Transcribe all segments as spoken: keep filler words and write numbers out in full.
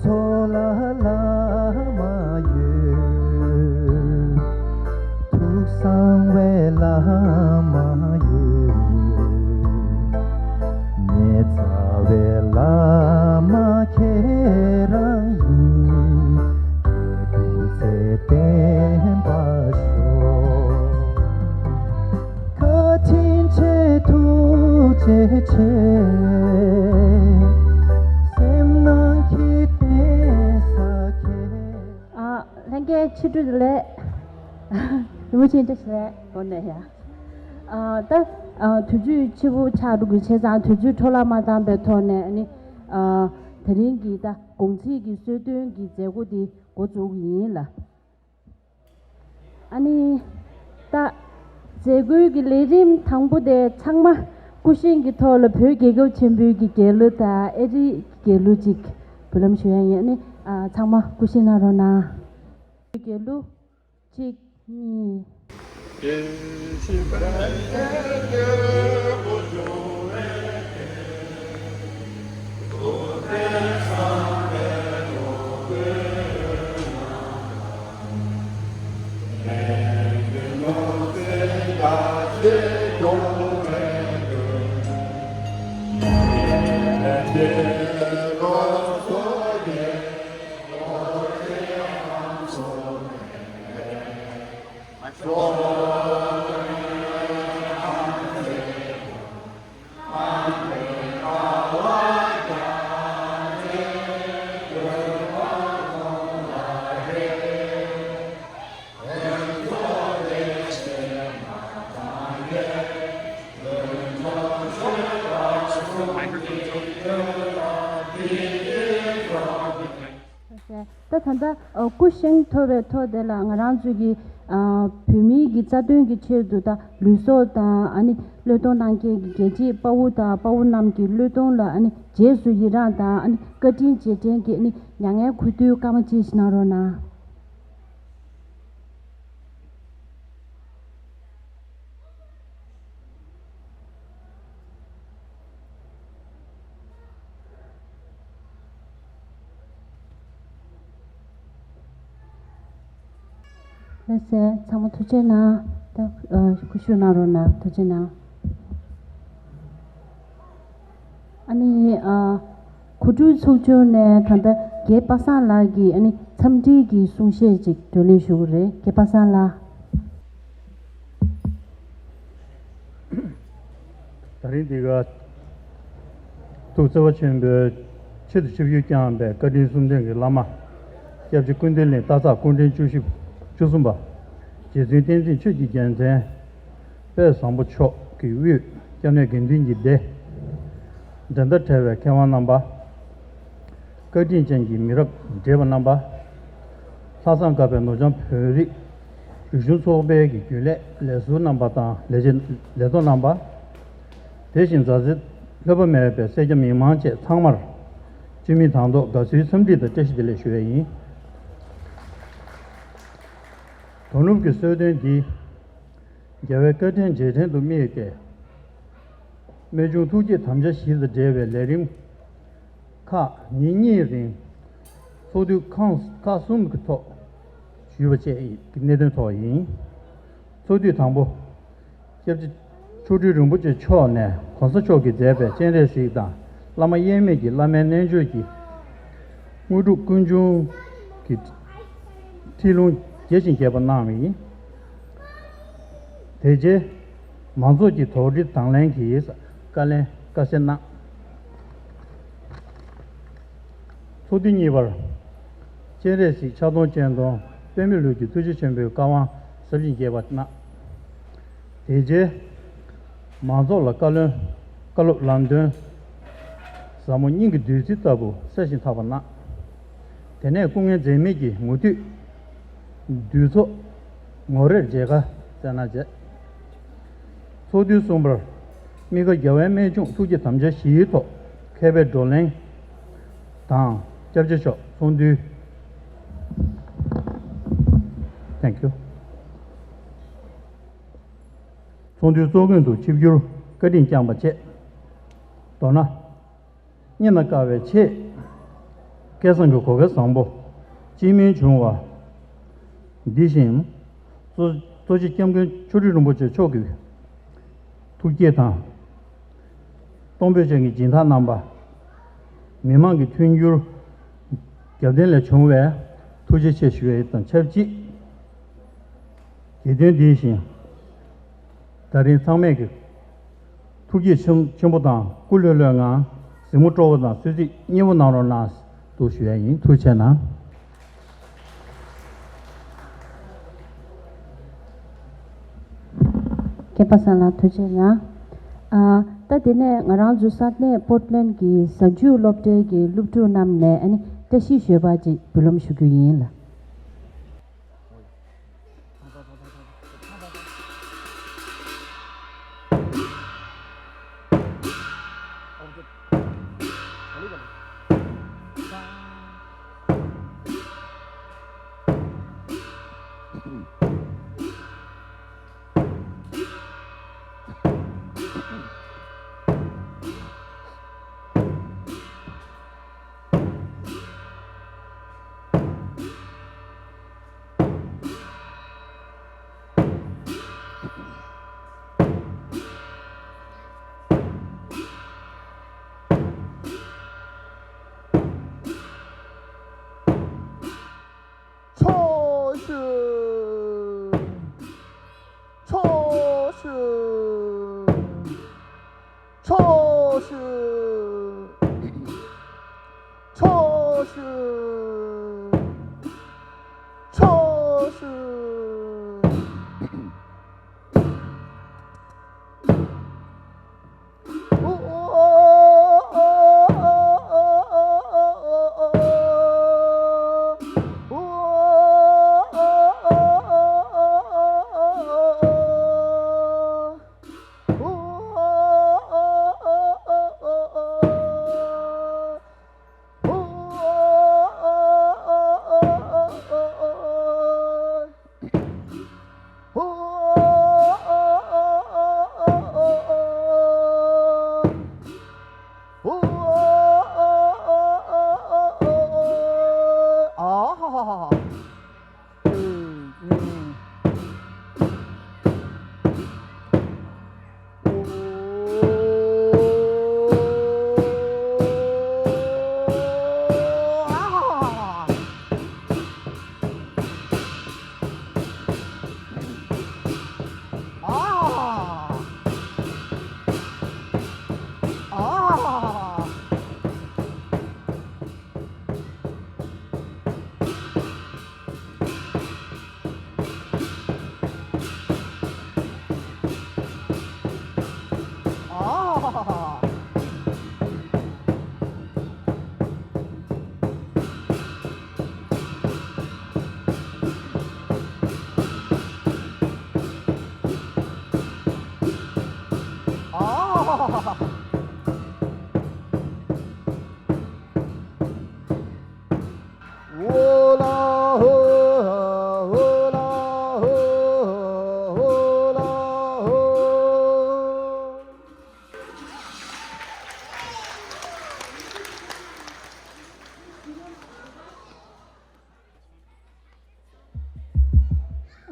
ཚོགས་ལ་བླ་མ་ཡོད། ཐུགས་གསང་བའི་བླ་མ་ཡོད། ཉེ་ཚ་བའི་བླ་མ་ཁྱེད་རང་ཡིན། སྐྱེས་བུ་ཚེ་བརྟན་པར་ཤོག་བཀའ་དྲིན་ཆེ་ཐུགས་རྗེ་ཆེ། སེམས་ནང་གི་བསྟན་ས་ཁྱེད། ཨ། ལྷན་རྒྱས་ཕྱི་དྲོ་བདེ་ལེགས། རིན་པོ་ཆེ་བཀྲ་ཤིས་བདེ་ལེགས་གོ་ནས་ཡ། ཨ། ད། ཨ། དུས་ཚོད་ཕྱི་པོ་ཆགས་འགྲོ་གི་བྱས་ཙང་དུས་ཚོད་འཕྲོ་བརླག་མ་བཏང་པའི་ཐོག་ནས་ཨ་ནི། ཨ། དེ་རིང་གི་ད་དགོང་ཚིགས་ཀྱི་གསོལ་སྟོན་གྱི་མཛད་སྒོ་འདི་འགོ་འཛུགས་ཀྱི་ཡིན་ལ། ཨ་ནི། ད། མཛད་སྒོའི་གི་ལས་རིམ་དང་པོ་དེ་ཚང་མ་སྐུ་བཞེངས་ཀྱི་ཐོག་ལ་བོད་རྒྱལ་ཁབ་ཆེན་པོའི་གི་རྒྱལ་གླུ་དང་ཨེ་རི་གི་རྒྱལ་གླུ་ཅིག་འབུལ་ལམ་ཞུ་ཡ་ཡིན། ཨ་ནི། ཨ། ཚང་མ་སྐུ་བཞེངས་གནང་རོགས་གནང་། རྒྱལ་གླུ། གཅིག་གཉིས། ད་ད་ལྟ་སྐུ་བཞེངས་ཐོབ་པའི་ཐོག་དེ་ལ་ང་རང་ཚོ་གི་བོད་མིའི་གི་རྩ་དོན་གྱི་ཆེད་དུ་ད་ལུས་སྲོག་དང་ཨ་ནི་བློས་གཏོང་གནང་མཁན་གྱི་རྒྱལ་གཅེས་དཔའ་བོ་དང་དཔའ་བོ་རྣམས་ཀྱི་བློས་གཏོང་ལ་ཨ་ནི་རྗེས་སུ་ཡི་རངས་དང་ཨ་ནི་བཀའ་དྲིན་རྗེས་དྲན་གྱི་ཨ་ནི་མྱ་ངན་གུས་འདུད་སྐར་མ་གཅིག་ཞིག་གནང་རོགས་གནང་། ལགས་སེ། ཚང་མ་ཐུགས་རྗེ་གནང་། ད་སྐུ་བཞུགས་གནང་རོགས་གནང་། ཐུགས་རྗེ་གནང་། ཨ་ནི། ཨ། གོ་སྒྲིག་ཚོགས་ཆུང་ནས་ད་ལྟ་རྒན་པ་སངས་ལགས་ཀྱིས་ཨ་ནི་འཚམས་འདྲི་གི་གསུང་བཤད་ཅིག་བགྲོ་གླེང་ཞུ་གི་རེད། རྒན་པ་སངས་ལགས། ད་རིང་འདི་ག་ཐུགས་བརྩེ་བ་ཆེན་པོས་ཆེད་དུ་ཆིབས་བསྒྱུར་བསྐྱངས་པའི་བཀའ་དྲིན་གསུམ་ལྡན་གྱི་བླ་མ། སྐྱབས་རྗེ་ཀུན་ལྡན་གླིང་སྟག་ཚང་སྐུ་ཕྲེང་བཅུ་བཞི། བཅུ་གསུམ་པ། རྗེ་བཙུན་བསྟན་འཛིན་ཆོས་ཀྱི་རྒྱལ་མཚན། དཔལ་བཟང་པོ་མཆོག་གི་དབུས་སྐྱབས་གནས་དགེ་འདུན་གྱི་སྡེ། འགྲན་ཟླ་བྲལ་བའི་མཁས་དབང་རྣམ་པ། བཀའ་དྲིན་ཅན་གྱི་མི་རབས་བགྲེས་པ་རྣམ་པ། ལྷག་བསམ་དཀར་པོས་ནུབ་བྱང་བོད་རིགས་རིག་གཞུང་ཚོགས་པའི་གི་རྒྱུན་ལས་ལས་ཟུར་རྣམ་པ་དང་ལས་བྱེད་ལས་ཐོག་རྣམ་པ། དེ་བཞིན་མཛའ་བརྩེ་ལྷོད་པ་མེད་པའི་སེར་སྐྱ་མི་མང་བཅས་ཚང་མར་སྤྱི་མི་དང་ཐོག་དགའ་བསུའི་འཚམས་འདྲི་དང་བཀྲ་ཤིས་བདེ་ལེགས་ཞུ་ཡས་ཡིན། དོ་ནུབ་ཀྱི་གསོལ་སྟོན་འདི། རྒྱལ་བའི་བཀའ་དྲིན་རྗེས་དྲན་དུ་དམིགས་ཏེ། རྨད་བྱུང་ཐུགས་བསྐྱེད་དམ་བཅའ་བཞི་དང་འབྲེལ་བའི་ལས་རིམ་ཁག་ཉིན་གཉིས་རིང་ཚོགས་དུས་ཁག་ཁག་གསུམ་གྱི་ཐོག་ཞུས་པ་བཅས་ཀྱི་གནད་དོན་ཐོག་ཡིན། ཚོགས་དུས་དང་པོ། སྐྱབས་རྗེ་མཆོག་སྤྲུལ་རིན་པོ་ཆེ་མཆོག་ནས་གོང་ས་མཆོག་གིས་མཛད་པའི་སྤྱན་རས་གཟིགས་དང་བླ་མ་དབྱེར་མེད་ཀྱི་བླ་མའི་རྣལ་འབྱོར་གྱི་དངོས་གྲུབ་ཀུན་འབྱུང་གི་ཁྲིད་ལུང་རྒྱས་ཤིང་རྒྱས་པ་གནང་བ་ཡིན། དེ་རྗེས་མང་ཚོགས་ཀྱི་དོགས་འདྲི་དང་ལེན་གྱིས་བཀའ་ལན་བཀའ་གསལ་གནང་། ཚོགས་དུས་གཉིས་པར། སྤྱན་རས་གཟིགས་ཕྱག་སྟོང་སྤྱན་སྟོང་དཔེ་མེད་ལུགས་ཀྱི་ཐུགས་རྗེ་ཆེན་པོའི་བཀའ་དབང་ཟབ་ཅིང་རྒྱས་པ་གནང་། དེ་རྗེས་མང་ཚོགས་ལ་བཀའ་བློན་བཀའ་སློབ་ལམ་སྟོན་ཟབ་མོ་སྙིང་གི་བདུད་རྩི་ལྟ་བུ་གསལ་ཞིང་དག་པ་གནང་། དེ་ནས་སྐུ་ངལ་འཛེམས་མེད་ཀྱིས་མུ་མཐུད་འདུས་ཚོགས་ངོ་རེར་མཇལ་ཁ་བསྩལ་གནང་བྱས། ཚོགས་དུས་གསུམ་པར་དམིགས་བཀར་རྒྱལ་བའི་རྨད་བྱུང་ཐུགས་བསྐྱེད་དམ་བཅའ་བཞིའི་ཐོག་མཁས་པའི་བགྲོ་གླེང་དང་། སྐྱབས་རྗེ་མཆོག་ཚོགས་འདུའི། Thank you། ཚོགས་འདུའི་གཙོ་མགོན་དུ་ཆིབས་བསྒྱུར་བཀའ་དྲིན་བསྐྱངས་པ་བཅས། མདོར་ན། སྙན་ལ་དཀར་བའི་ཆེད། སྐལ་བཟང་གི་གོ་སྐལ་བཟང་པོ་སྤྱི་སྨན་བྱུང་བ། འདི་བཞིན་གཙོ་གཙོ་ཆེ་སྐྱབས་མགོན་ཆོས་ཁྲི་རིན་པོ་ཆེ་མཆོག་གི་ཐུགས་བསྐྱེད་དང་། གཏོང་ཕོད་ཅན་གྱི་སྦྱིན་བདག་རྣམ་པ། མི་མང་གི་མཐུན་འགྱུར་རྒྱབ་རྟེན་ལས་བྱུང་བའི་ཐུགས་རྗེ་ཆེ་ཞུ་ཡ་དང་ཆབས་ཅིག་དགེ་འདུན་འདི་བཞིན་ད་རིང་ཚང་མས་ཀྱི་ཐུགས་བསྐྱེད་ཆེན་ཆེན་པོ་དང་སྐུ་ལྷོད་ལྷོད་ངང་གཟིགས་མོ་སྤྲོ་བོ་དང་གསོལ་ཚིགས་མཉེས་པོ་གནང་རོགས་གནང་འདུག་ཞུ་ཡ་ཡིན། ཐུགས་རྗེ་གནང་། སྐལ་པ་བཟང་ལགས་ཐུགས་རྗེ་གནང་། ཨ། ད་དེ་ནས་ང་རང་ཚོ་ས་གནས་པོར་ཊི་ལེན་གྱི་གཟའ་མཇུག་སློབ་གྲྭའི་གི་སློབ་ཕྲུག་རྣམས་ནས་ཨ་ནི་བཀྲ་ཤིས་ཞོལ་པ་ཅིག་འབུལ་ལམ་ཞུ་རྒྱུ་ཡིན་ལ། ཕྱོགས་བཞི། ཕྱོགས་བཞི། ཕྱོགས་བཞི། ཕྱོགས་བཞི། ཕྱོགས་བཞི།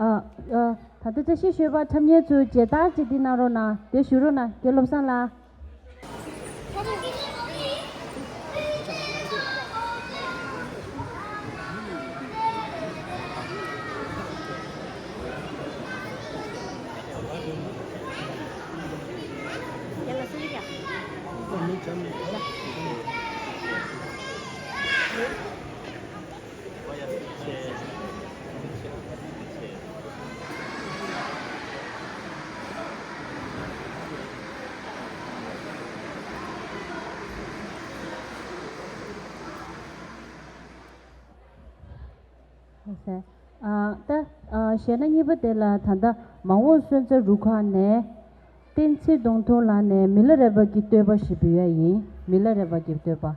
ཨ། ཨ། ད་ལྟ་བཀྲ་ཤིས་ཞོལ་པ་འཁྲབ་མཁན་ཚོས་མཇལ་དར་ཅིག་འདི་གནང་རོགས་གནང་། དེ་ཞུ་རོགས་གནང་། རྒན་བློ་བཟང་ལགས། ཨ། ད། ཨ། གཞས་སྣ་གཉིས་པ་དེ་ལ་ད་ལྟ་མ་འོངས་སོན་རྩ་རུ་ཁག་ནས་བསྟན་འཛིན་གདོང་ཐུང་ལགས་ནས་མི་ལ་རས་པ་གི་བསྟོད་པ་ཞིག་འབུལ་ཡ་ཡིན། མི་ལ་རས་པ་གི་བསྟོད་པ།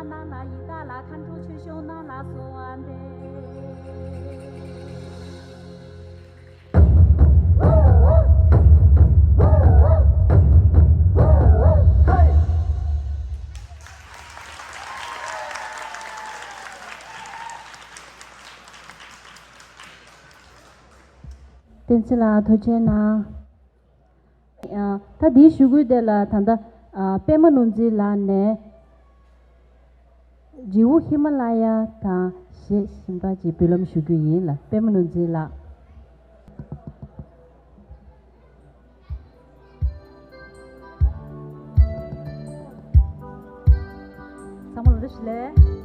ནང་ལ་ཡི་དྭགས་ལ་མཁའ་འགྲོ་ཆོས་སྐྱོང་རྣམས་ལ་གསོལ་བ་འདེབས། བསྟན་འཛིན་ལགས་ཐུགས་རྗེ་གནང་། ཨ། ད་འདིའི་ཞུ་སྐུལ་དེ་ལ་ད་ལྟ་ཨ། པད་མ་ནོར་འཛིན་ལགས་ནས་རི་བོ་ཧི་མ་ལ་ཡ་དང་ཞེས་གཞན་པ་ཅིག་འབུལ་ལམ་ཞུ་རྒྱུ་ཡིན་ལ། པད་མ་ནོར་འཛིན་ལགས། ཚང་མ་ལ་བཀྲ་ཤིས་བདེ་ལེགས།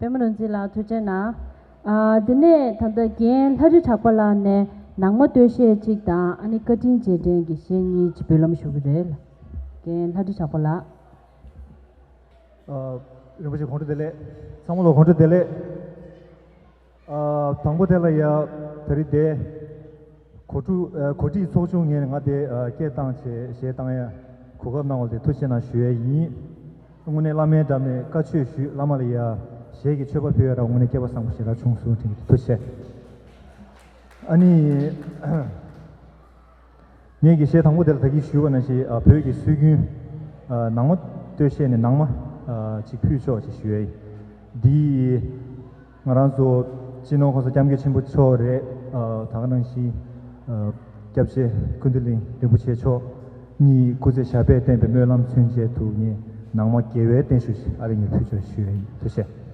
རྗེ་མི་རུ་འཛིན་ལགས་ཐུགས་རྗེ་གནང་། ཨ། དེ་ནས་ད་ལྟ་རྒན་ལྷ་རི་གྲགས་པ་ལགས་ནས་ནང་མ་སྟོད་གཞས་གཅིག་དང་ཨ་ནི་བཀའ་དྲིན་རྗེས་དྲན་གྱི་གཞས་གཉིས་ཅིག་འབུལ་ལམ་ཞུ་གི་རེད། རྒན་ལྷ་རི་གྲགས་པ་ལགས། ཨ། རིན་པོ་ཆེ་དགོང་དྲོ་བདེ་ལེགས། ཚང་མ་ལ་དགོང་དྲོ་བདེ་ལེགས། ཨ། དང་པོ་དེ་ལ་ཡ་ད་རིང་དེ་གོ་སྒྲིག་ཨ། གོ་སྒྲིག་ཚོགས་ཆུང་ངོས་ནས་ང་དེ་ཨ། སྐད་བཏང་བྱས་གཞས་བཏང་ཡ་གོ་སྐབས་གནང་བ་དེ་ཐུགས་རྗེ་གནང་ཞུ་ཡ་ཡིན། དངོས་གནས་བླ་མའི་འགྲམ་ནས་བཀའ་ཆོས་ཞུས། བླ་མ་ལ་ཡ་གཞས་ཀྱི་མཆོད་པ་ཕུལ་ཡ་ར་དངོས་གནས་སྐལ་བ་བཟང་པོ་ཞེ་དྲག་བྱུང་སོང་། དྲན་གྱི་འདུག་ཐུགས་རྗེ་ཆེ། ཨ་ནི། ངེད་ཀྱི་གཞས་དང་པོ་དེ་ལ་ད་གིན་ཞུས་པ་ནང་བཞིན་ཨ། བོད་ཀྱི་སྲོལ་རྒྱུན་ཨ། ནང་མ་སྟོད་གཞས་ནས་ནང་མ་ཨ། ཅིག་ཕུལ་ཆོག་ཅེས་ཞུ་ཡ་ཡིན། འདི་ང་རང་ཚོ་སྤྱི་ནོར་༸གོང་ས་༸སྐྱབས་མགོན་ཆེན་པོ་མཆོག་རེད། ཨ། ད་ག་ནང་བཞིན་ཨ། སྐྱབས་རྗེ་ཀུན་བཏུས་གླིང་རིན་པོ་ཆེ་མཆོག་ཉིད་སྐུ་ཚེ་ཞབས་པད་བརྟན་པའི་སྨོན་ལམ་མཚོན་ཆེད་དུ་ངས་ནང་མ་རྒྱལ་བའི་བརྟན་བཞུགས་ཤིག་ཨ་རི་ངས་ཕུལ་ཆོག་ཞུ་ཡ་ཡིན། ཐུགས་རྗེ་ཆེ།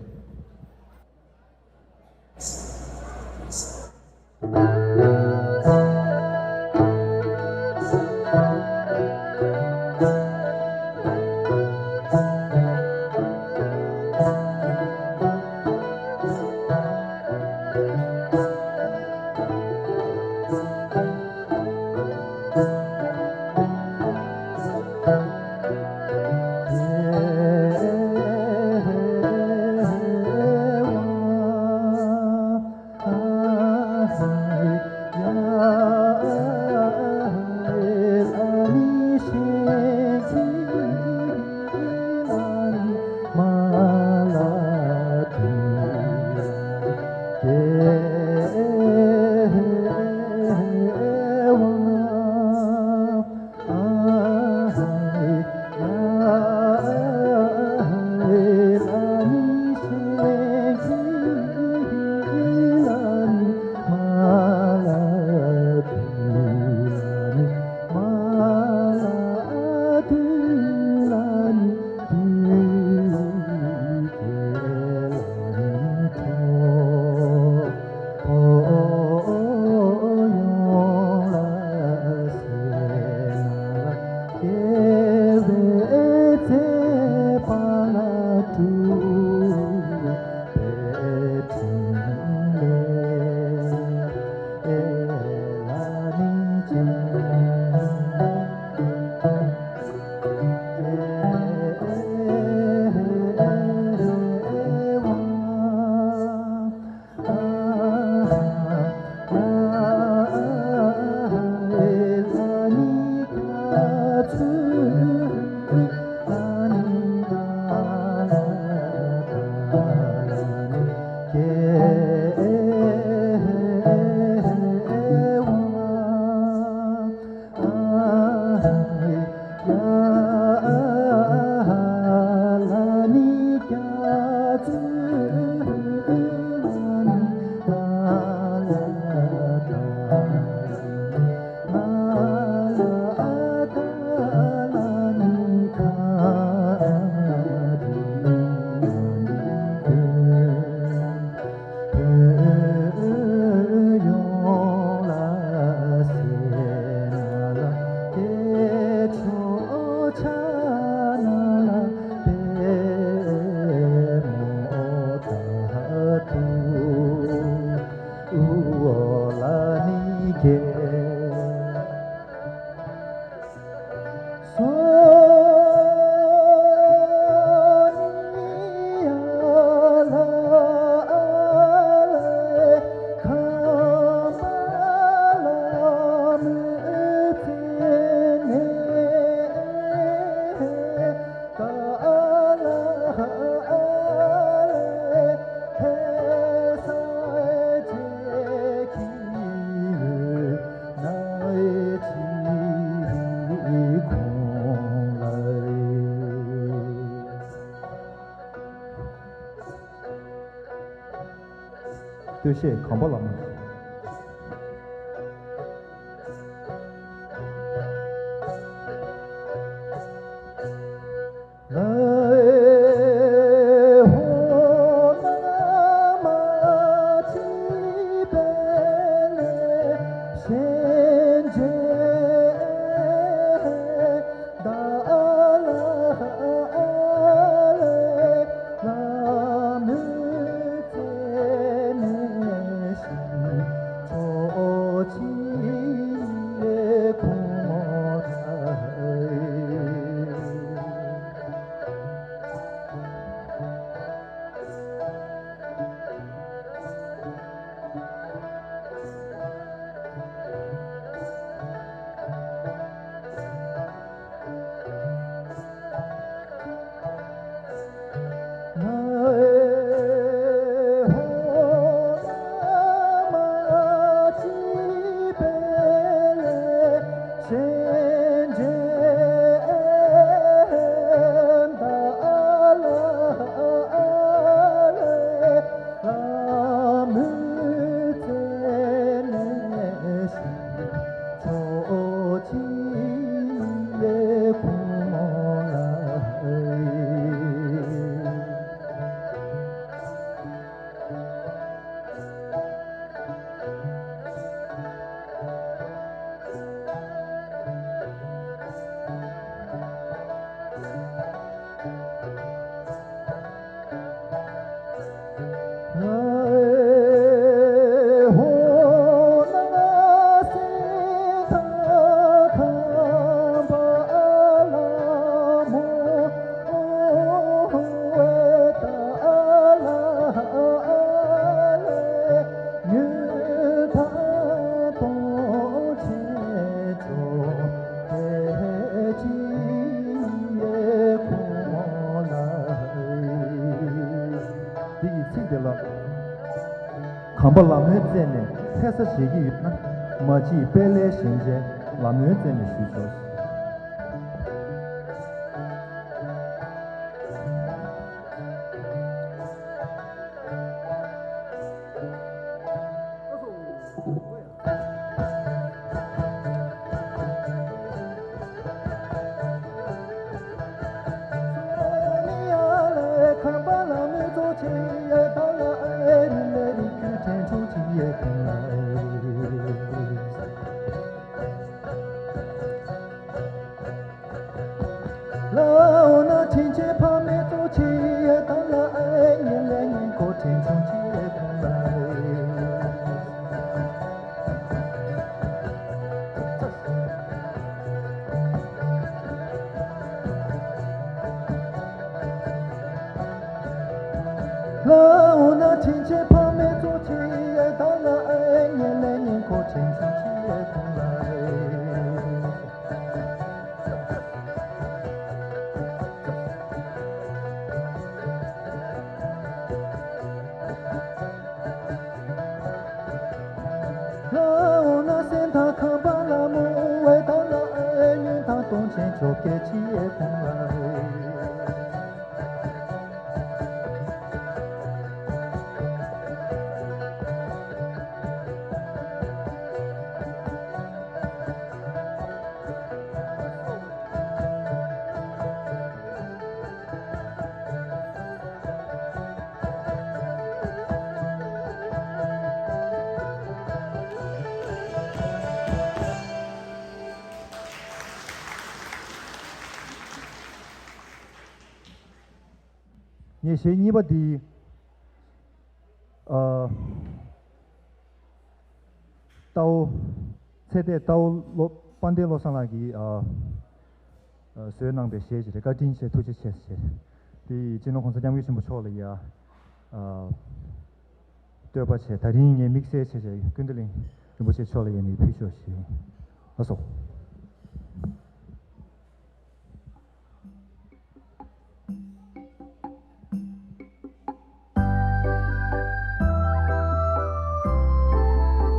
སྟོད་གཞས་གམ་པ་ལ་མ། ཚིག་དེ་ལ། གམ་པ་ལ་མོའི་རྩེ་ནས་ལྷ་ས་བཞེས་ཀྱི་ཡོད་ན། མ་གཅིག་པད་ལས་གཞན་ཆེ་ལ་མོའི་རྩེ་ནས་ཞུས་ཆོག་ལའོ་ན་དྲིན་ཆེན་ཕ་མའི་གཙོ་ཆེ་ཡ་ད་ལ་ཨེ་ཉིན་ལས་ཉིན་ཁོ་དྲིན་ཆུང་ཆེ་ཡ་ཁོང་ལ་ཨེ། ལའོ་ན་དྲིན་ཆེན་ཕ་མའི་གཙོ་ཆེ་ཡ་ད་ལ་ཨེ་ཉིན་ལས་ཉིན་ཁོ་དྲིན་ཆུང་ཆེ་ཡ་ཁོང་ལ་ཨེ། ལའོ་ན་སེམས་དང་ཁམས་པ་ལ་མོ་བའི་དང་ལ་ཨེ་ཉོན་དང་སྟོང་ཆེན་ཆོ་གེ་ཆི་ཨེ་ཁོང་ལ་ཨེ། ངས་གཞས་གཉིས་པ་འདི། ཨ། རྟའུ། ཚེ་འདས་རྟའུ་བློ། དཔལ་ལྡན་བློ་བཟང་ལགས་ཀྱིས། ཨ། ཨ། བཟོས་གནང་པའི་གཞས་ཅིག་རེད། བཀའ་དྲིན་ཆེ། ཐུགས་རྗེ་ཆེ་ཞེས། དེ་ཡི་སྤྱི་ནོར་༸གོང་ས་༸སྐྱབས་མགོན་ཆེན་པོ་མཆོག་ལ་ཡ། ཨ། བསྟོད་པ་བྱས། ད་རིང་ངས་དམིགས་བསལ་བྱས་བྱས་ཀུན་བདེ་གླིང་རིན་པོ་ཆེ་མཆོག་ལ་ཡ་ནི་ཕུལ་ཤོག་ཞེས། ལགས་སོ།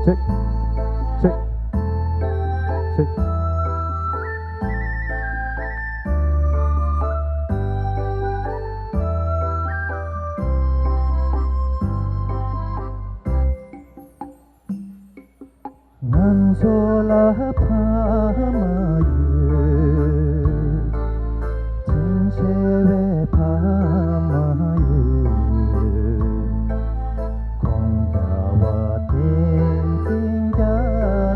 Check, check, check. ང་ཚོ་ལ་ཕ་མ་ཡོད། དྲིན་ཆེ་བའི་ཕ་མ་ཡོད། ཁོང་རྒྱལ་བ་བསྟན་འཛིན་རྒྱ་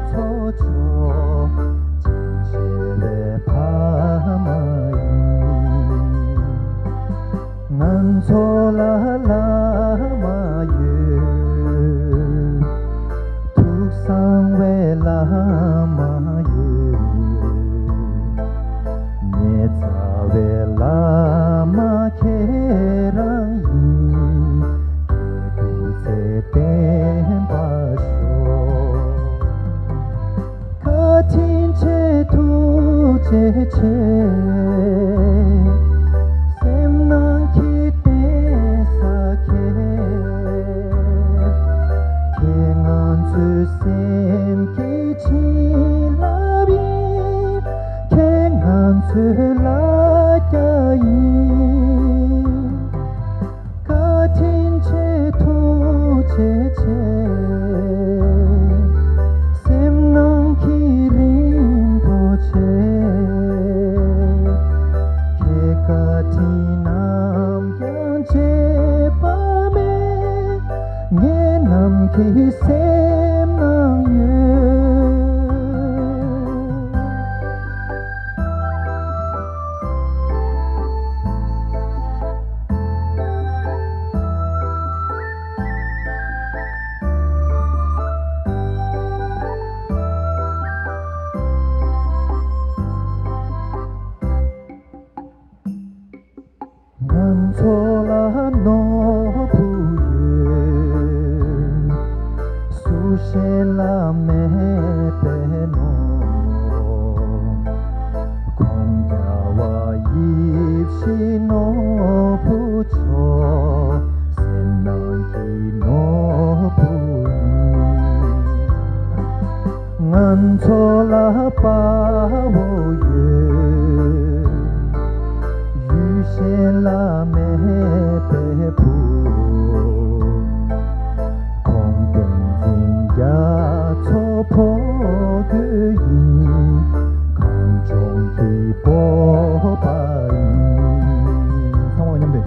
མཚོ་མཆོག་དྲིན་ཆེ་བའི་ཕ་མ་ཡིན། ང་ཚོ་ལ་བླ་མ་ཡོད། ཐུགས་གསང་བའི་བླ་མ་ཡོད། ཉེ་ཚ་བའི་བླ་མ་ཁྱེད་རང་ཡིན། སྐྱེས་བུ་ཚེ་བརྟན་པར་ཤོག་བཀའ་དྲིན་ཆེ། ཐུགས་རྗེ་ཆེ། སེམས་ནང་གི་བསྟན་ས་ཁྱེད། ཁྱེད་ང་ཚོའི་སེམས་ཀྱི་བྱིན་རླབས་ཡིན། ཁྱེད་ང་ཚོའི་ལ་རྒྱ་ཡིན། བཀའ་དྲིན་ཆེ། ཐུགས་རྗེ་ཆེ། སེམས་ནང་གི་རིན་པོ་ཆེ། ཁྱེད་བཀའ་དྲིན་ནམ་ཡང་བརྗེད་པ་མེད། ངེད་རྣམས་ཀྱི་སེམས་ནང་ཡོད། ང་ཚོ་ལ་ནོར་བུ་ཡོད། མཚོ་ལ་དཔའ་བོ་ཡོད། ཡུལ་གཞན་ལ་མེད་པའི་བུ། ཁོང་བསྟན་འཛིན་རྒྱ་མཚོ་ཕོ་རྒོད་ཡིན། གངས་ལྗོངས་ཀྱི་སྤོབས་པ་ཡིན། ཚང་མ་མཉམ་དུ།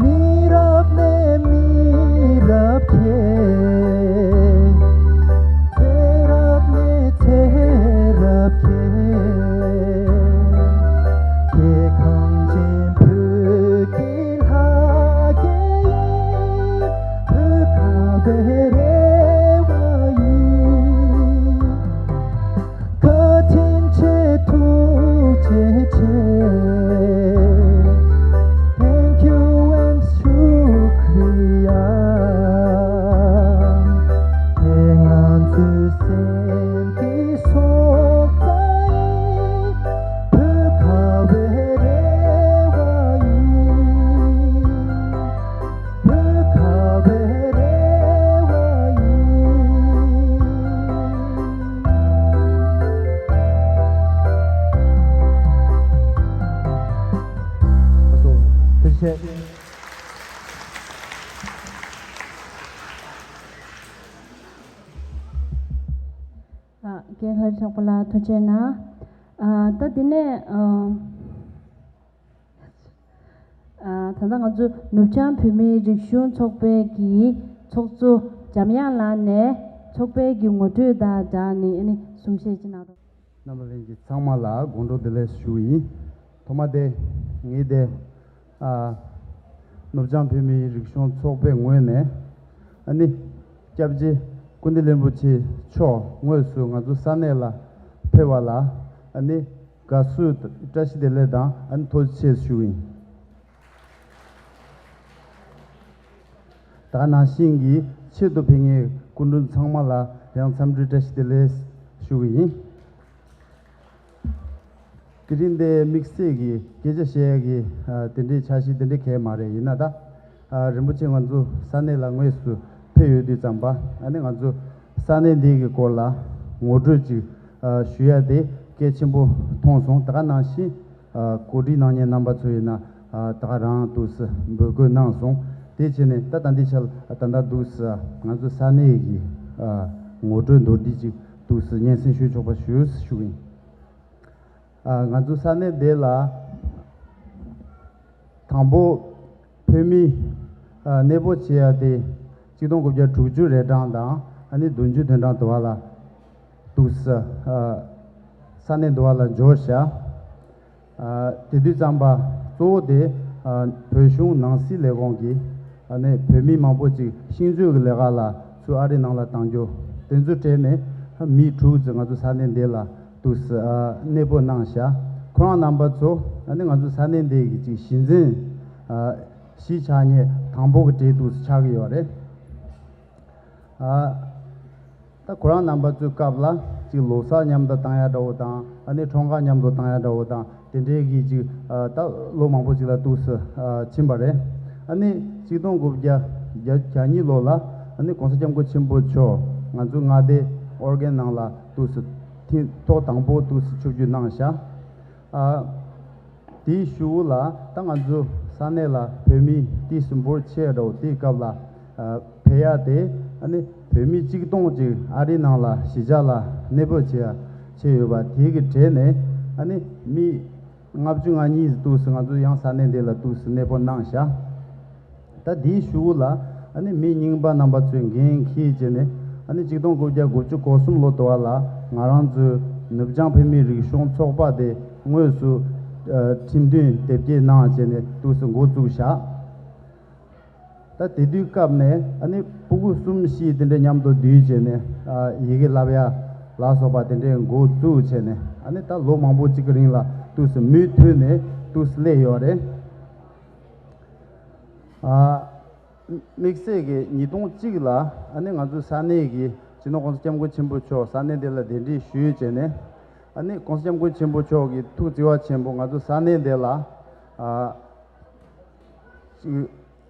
མི་རབས་ནས་མི་རབས་ཁྱེད། ཚེ་རབས་ནས་ཚེ་རབས་ཁྱེད། ཁྱེད་གངས་ཅན་བོད་ཀྱི་ལྷ་སྐལ་ཡིན། བོད་ཁ་བའི་རེ་བ་ཡིན། བཀའ་དྲིན་ཆེ་ཐུགས་རྗེ་ཆེ། Thank you and ཤུ་ཁྲི་ཡ། ཁྱེད་ང་ཚོའི་སེམས་ཀྱི་སྲོག་རྩ་ཡིན། བོད་ཁ་བའི་རེ་བ་ཡིན། བོད་ཁ་བའི་རེ་བ་ཡིན། ཐུགས་རྗེ་ཆེ། ཨ། རྒན་ལྷ་རི་གྲགས་པ་ལགས་ཐུགས་རྗེ་གནང་། ཨ། ད་དེ་ནས་ཨ། ཨ། ད་ལྟ་ང་ཚོ་ནུབ་བྱང་བོད་མིའི་རིག་གཞུང་ཚོགས་པའི་གི་ཚོགས་གཙོ་འཇམ་དབྱངས་ལགས་ནས་ཚོགས་པའི་གི་ངོ་སྤྲོད་དང་སྦྲགས་ནས་ཨ་ནི་གསུང་བཤད་ཅིག་གནང་རོགས། རྣམ་པ་ལྷན་རྒྱས་ཚང་མ་ལ་དགོང་དྲོ་བདེ་ལེགས་ཞུ་ཡིན། ཐོག་མ་དེ་ངས་དེ། ཨ། ནུབ་བྱང་བོད་མིའི་རིག་གཞུང་ཚོགས་པའི་ངོས་ནས། ཨ་ནི། སྐྱབས་རྗེ་ཀུན་བདེ་བློན་པོ་ཆེ་མཆོག་དངོས་སུ་ང་ཚོ་ས་གནས་ལ་ཕེབས་པ་ལ། ཨ་ནི། དགའ་བསུ་བཀྲ་ཤིས་བདེ་ལེགས་དང་། ཨ་ནི། ཐུགས་རྗེ་ཆེ་ཞུ་ཡིན། ད་ག་ནང་བཞིན་གྱི་ཆེད་དུ་ཕེབས་མཁན་སྐུ་མགྲོན་ཚང་མ་ལ་ཡང་འཚམས་འདྲི་བཀྲ་ཤིས་བདེ་ལེགས་ཞུ་གི་ཡིན། དེ་རིང་འདིར་དམིགས་བསལ་གྱི་སྐད་ཆ་བཤད་ཡག་གི། ཨ། དེ་འདྲའི་འཆར་གཞི་དེ་འདྲའི་གང་ཡང་མ་རེད། ཡིན་ན་ད། ཨ། རིན་པོ་ཆེ་ང་ཚོ་ས་གནས་ལ་དངོས་སུ་ཕེབས་ཡོད་དུས་ཙམ་པ། ཨ་ནི་ང་ཚོ་ས་གནས་འདི་གི་སྐོར་ལ་ངོ་སྤྲོད་ཅིག་ཨ། ཞུ་ཡ་དེ་གལ་ཆེན་པོ་མཐོང་སོང་། ད་ག་ནང་བཞིན། ཨ། གོ་སྒྲིག་གནང་མཁན་རྣམ་པ་ཚོ་ཡིན་ན། ཨ། ད་ག་རང་འདུག་སེ་འབོད་སྐུལ་གནང་སོང་། དེ་བྱས་ནས་ད་ད་ལྟའི་ཆར་ད་ལྟ་འདུག་སེ་ང་ཚོ་ས་གནས་ཀྱི། ཨ། ངོ་སྤྲོད་མདོར་བསྡུས་ཅིག་འདུག་སེ་སྙན་སེང་ཞུ་ཆོག་པ་ཞུ་ཞུ་གི་ཡིན། ཨ། ང་ཚོ་ས་གནས་འདི་ལ་དང་པོ་བོད་མི། ཨ། གནས་སྤོ་བྱེད་ཡ་དེ་ཆིག་སྟོང་དགུ་བརྒྱ་དྲུག་ཅུ་རེ་གྲངས་དང་། ཨ་ནི་བདུན་ཅུ་དོན་གྲངས་དུ་བ་ལ་འདུག་སེ། ཨ། ས་གནས་འདི་བ་ལ་འབྱོར་བཞག་ཨ། དེ་དུས་ཙམ་པ་གཙོ་བོ་དེ། ཨ། བོད་གཞུང་ནང་སྲིད་ལས་ཁུངས་ཀྱིས། ཨ་ནི་བོད་མི་མང་པོ་ཅིག་ཤིང་བཅོས་ཀྱི་ལས་ཀ་ལ་ཚུར་ཨ་རིའི་ནང་ལ་བཏང་རྒྱུ། དེ་ཚོ་གྲས་ནས་མི་དྲུག་ཙམ་ང་ཚོ་ས་གནས་འདི་ལ་འདུག་སེ། ཨ། གནས་སྤོ་གནང་བཞག་ཁོ་རང་རྣམ་པ་ཚོ། ཨ་ནི་ང་ཚོ་ས་གནས་འདི་གི་ཅིག་གཞི་འཛིན། ཨ། གཞིས་ཆགས་མཁན་དང་པོ་གི་གྲས་འདུག་སེ་ཆགས་ཀྱི་ཡོད་རེད། ཨ། ད་ཁོ་རང་རྣམ་པ་ཚོའི་སྐབས་ལ་ཅིག་ལོ་གསར་མཉམ་དུ་བཏང་ཡ་འདྲ་བོ་དང་། ཨ་ནི་འཁྲུངས་སྐར་མཉམ་དུ་བཏང་ཡ་འདྲ་བོ་དང་། དེ་འདྲའི་གི་ཅིག་ཨ། ད་ལོ་མང་པོ་ཅིག་ལ་འདུག་སེ། ཨ། ཕྱིན་པ་རེད། ཨ་ནི་ཆིག་སྟོང་དགུ་བརྒྱ་བརྒྱད་ཅུ་གྱ་གཉིས་ལོ་ལ། ཨ་ནི་གོང་ས་སྐྱབས་མགོན་ཆེན་པོ་མཆོག་ང་ཚོའི་མངའ་སྡེ་ཨོར་གྷན་ནང་ལ་འདུག་སེ་ཐེངས་ཐོག་དང་པོ་འདུག་སེ་ཆིབས་བསྒྱུར་གནང་བཞག་ཨ། དེའི་གཞུག་ལ་ད་ང་ཚོ་ས་གནས་ལ་བོད་མི་ཏོག་ཙམ་འབོར་ཆེ་འདྲ་བོ་དེའི་སྐབས་ལ། ཨ། ཕེབས་ཡ་དེ། ཨ་ནི་བོད་མི་གཅིག་སྟོང་ཅིག་ཨ་རིའི་ནང་ལ་གཞིས་ཆགས་ལ་གནས་སྤོ་བྱེད་ཡ་བྱས་ཡོད་པ་དེའི་གི་གྲས་ནས། ཨ་ནི་མི་ལྔ་བཅུ་ང་གཉིས་འདུག་སེ་ང་ཚོ་ཡང་ས་གནས་འདི་ལ་འདུག་སེ་གནས་སྤོ་གནང་བཞག་ད་དེའི་གཞུག་ལ། ཨ་ནི་མི་རྙིང་པ་རྣམ་པ་ཚོས་འགན་འཁྱེར་བྱས་ནས། ཨ་ནི་ཆིག་སྟོང་དགུ་བརྒྱ་དགུ་བཅུ་གོ་གསུམ་ལོ་དུ་བ་ལ་ང་རང་ཚོའི་ནུབ་བྱང་བོད་མིའི་རིག་གཞུང་ཚོགས་པ་དེ་དངོས་སུ། ཨ། ཁྲིམས་མཐུན་དེབ་སྐྱེལ་གནང་བྱས་ནས་འདུག་སེ་འགོ་བཙུགས་བཞག་ད་དེ་དུས་སྐབས་ནས་ཨ་ནི་ཕྲུ་གུ་གསུམ་བཞི་དེ་འདྲ་མཉམ་དུ་བསྡུས་བྱས་ནས། ཨ། ཡི་གེ་བསླབ་ཡ་ལ་སོགས་པ་དེ་འདྲའི་འགོ་བཙུགས་བྱས་ནས། ཨ་ནི་ད་ལོ་མང་པོ་ཅིག་གི་རིང་ལ་འདུག་སེ་མུ་མཐུད་ནས་འདུག་སེ་སླེབས་ཡོད་རེད། ཨ། དམིགས་བསལ་གྱི་ཉིས་སྟོང་གཅིག་ལ། ཨ་ནི་ང་ཚོའི་ས་གནས་ཀྱི་སྤྱི་ནོར་༸གོང་ས་༸སྐྱབས་མགོན་ཆེན་པོ་མཆོག་ས་གནས་འདི་ལ་གདན་འདྲེན་ཞུས་བྱས་ནས། ཨ་ནི་༸གོང་ས་༸སྐྱབས་མགོན་ཆེན་པོ་མཆོག་གི་ཐུགས་བརྩེ་བ་ཆེན་པོ་ང་ཚོའི་ས་གནས་འདི་ལ། ཨ། ཅིག་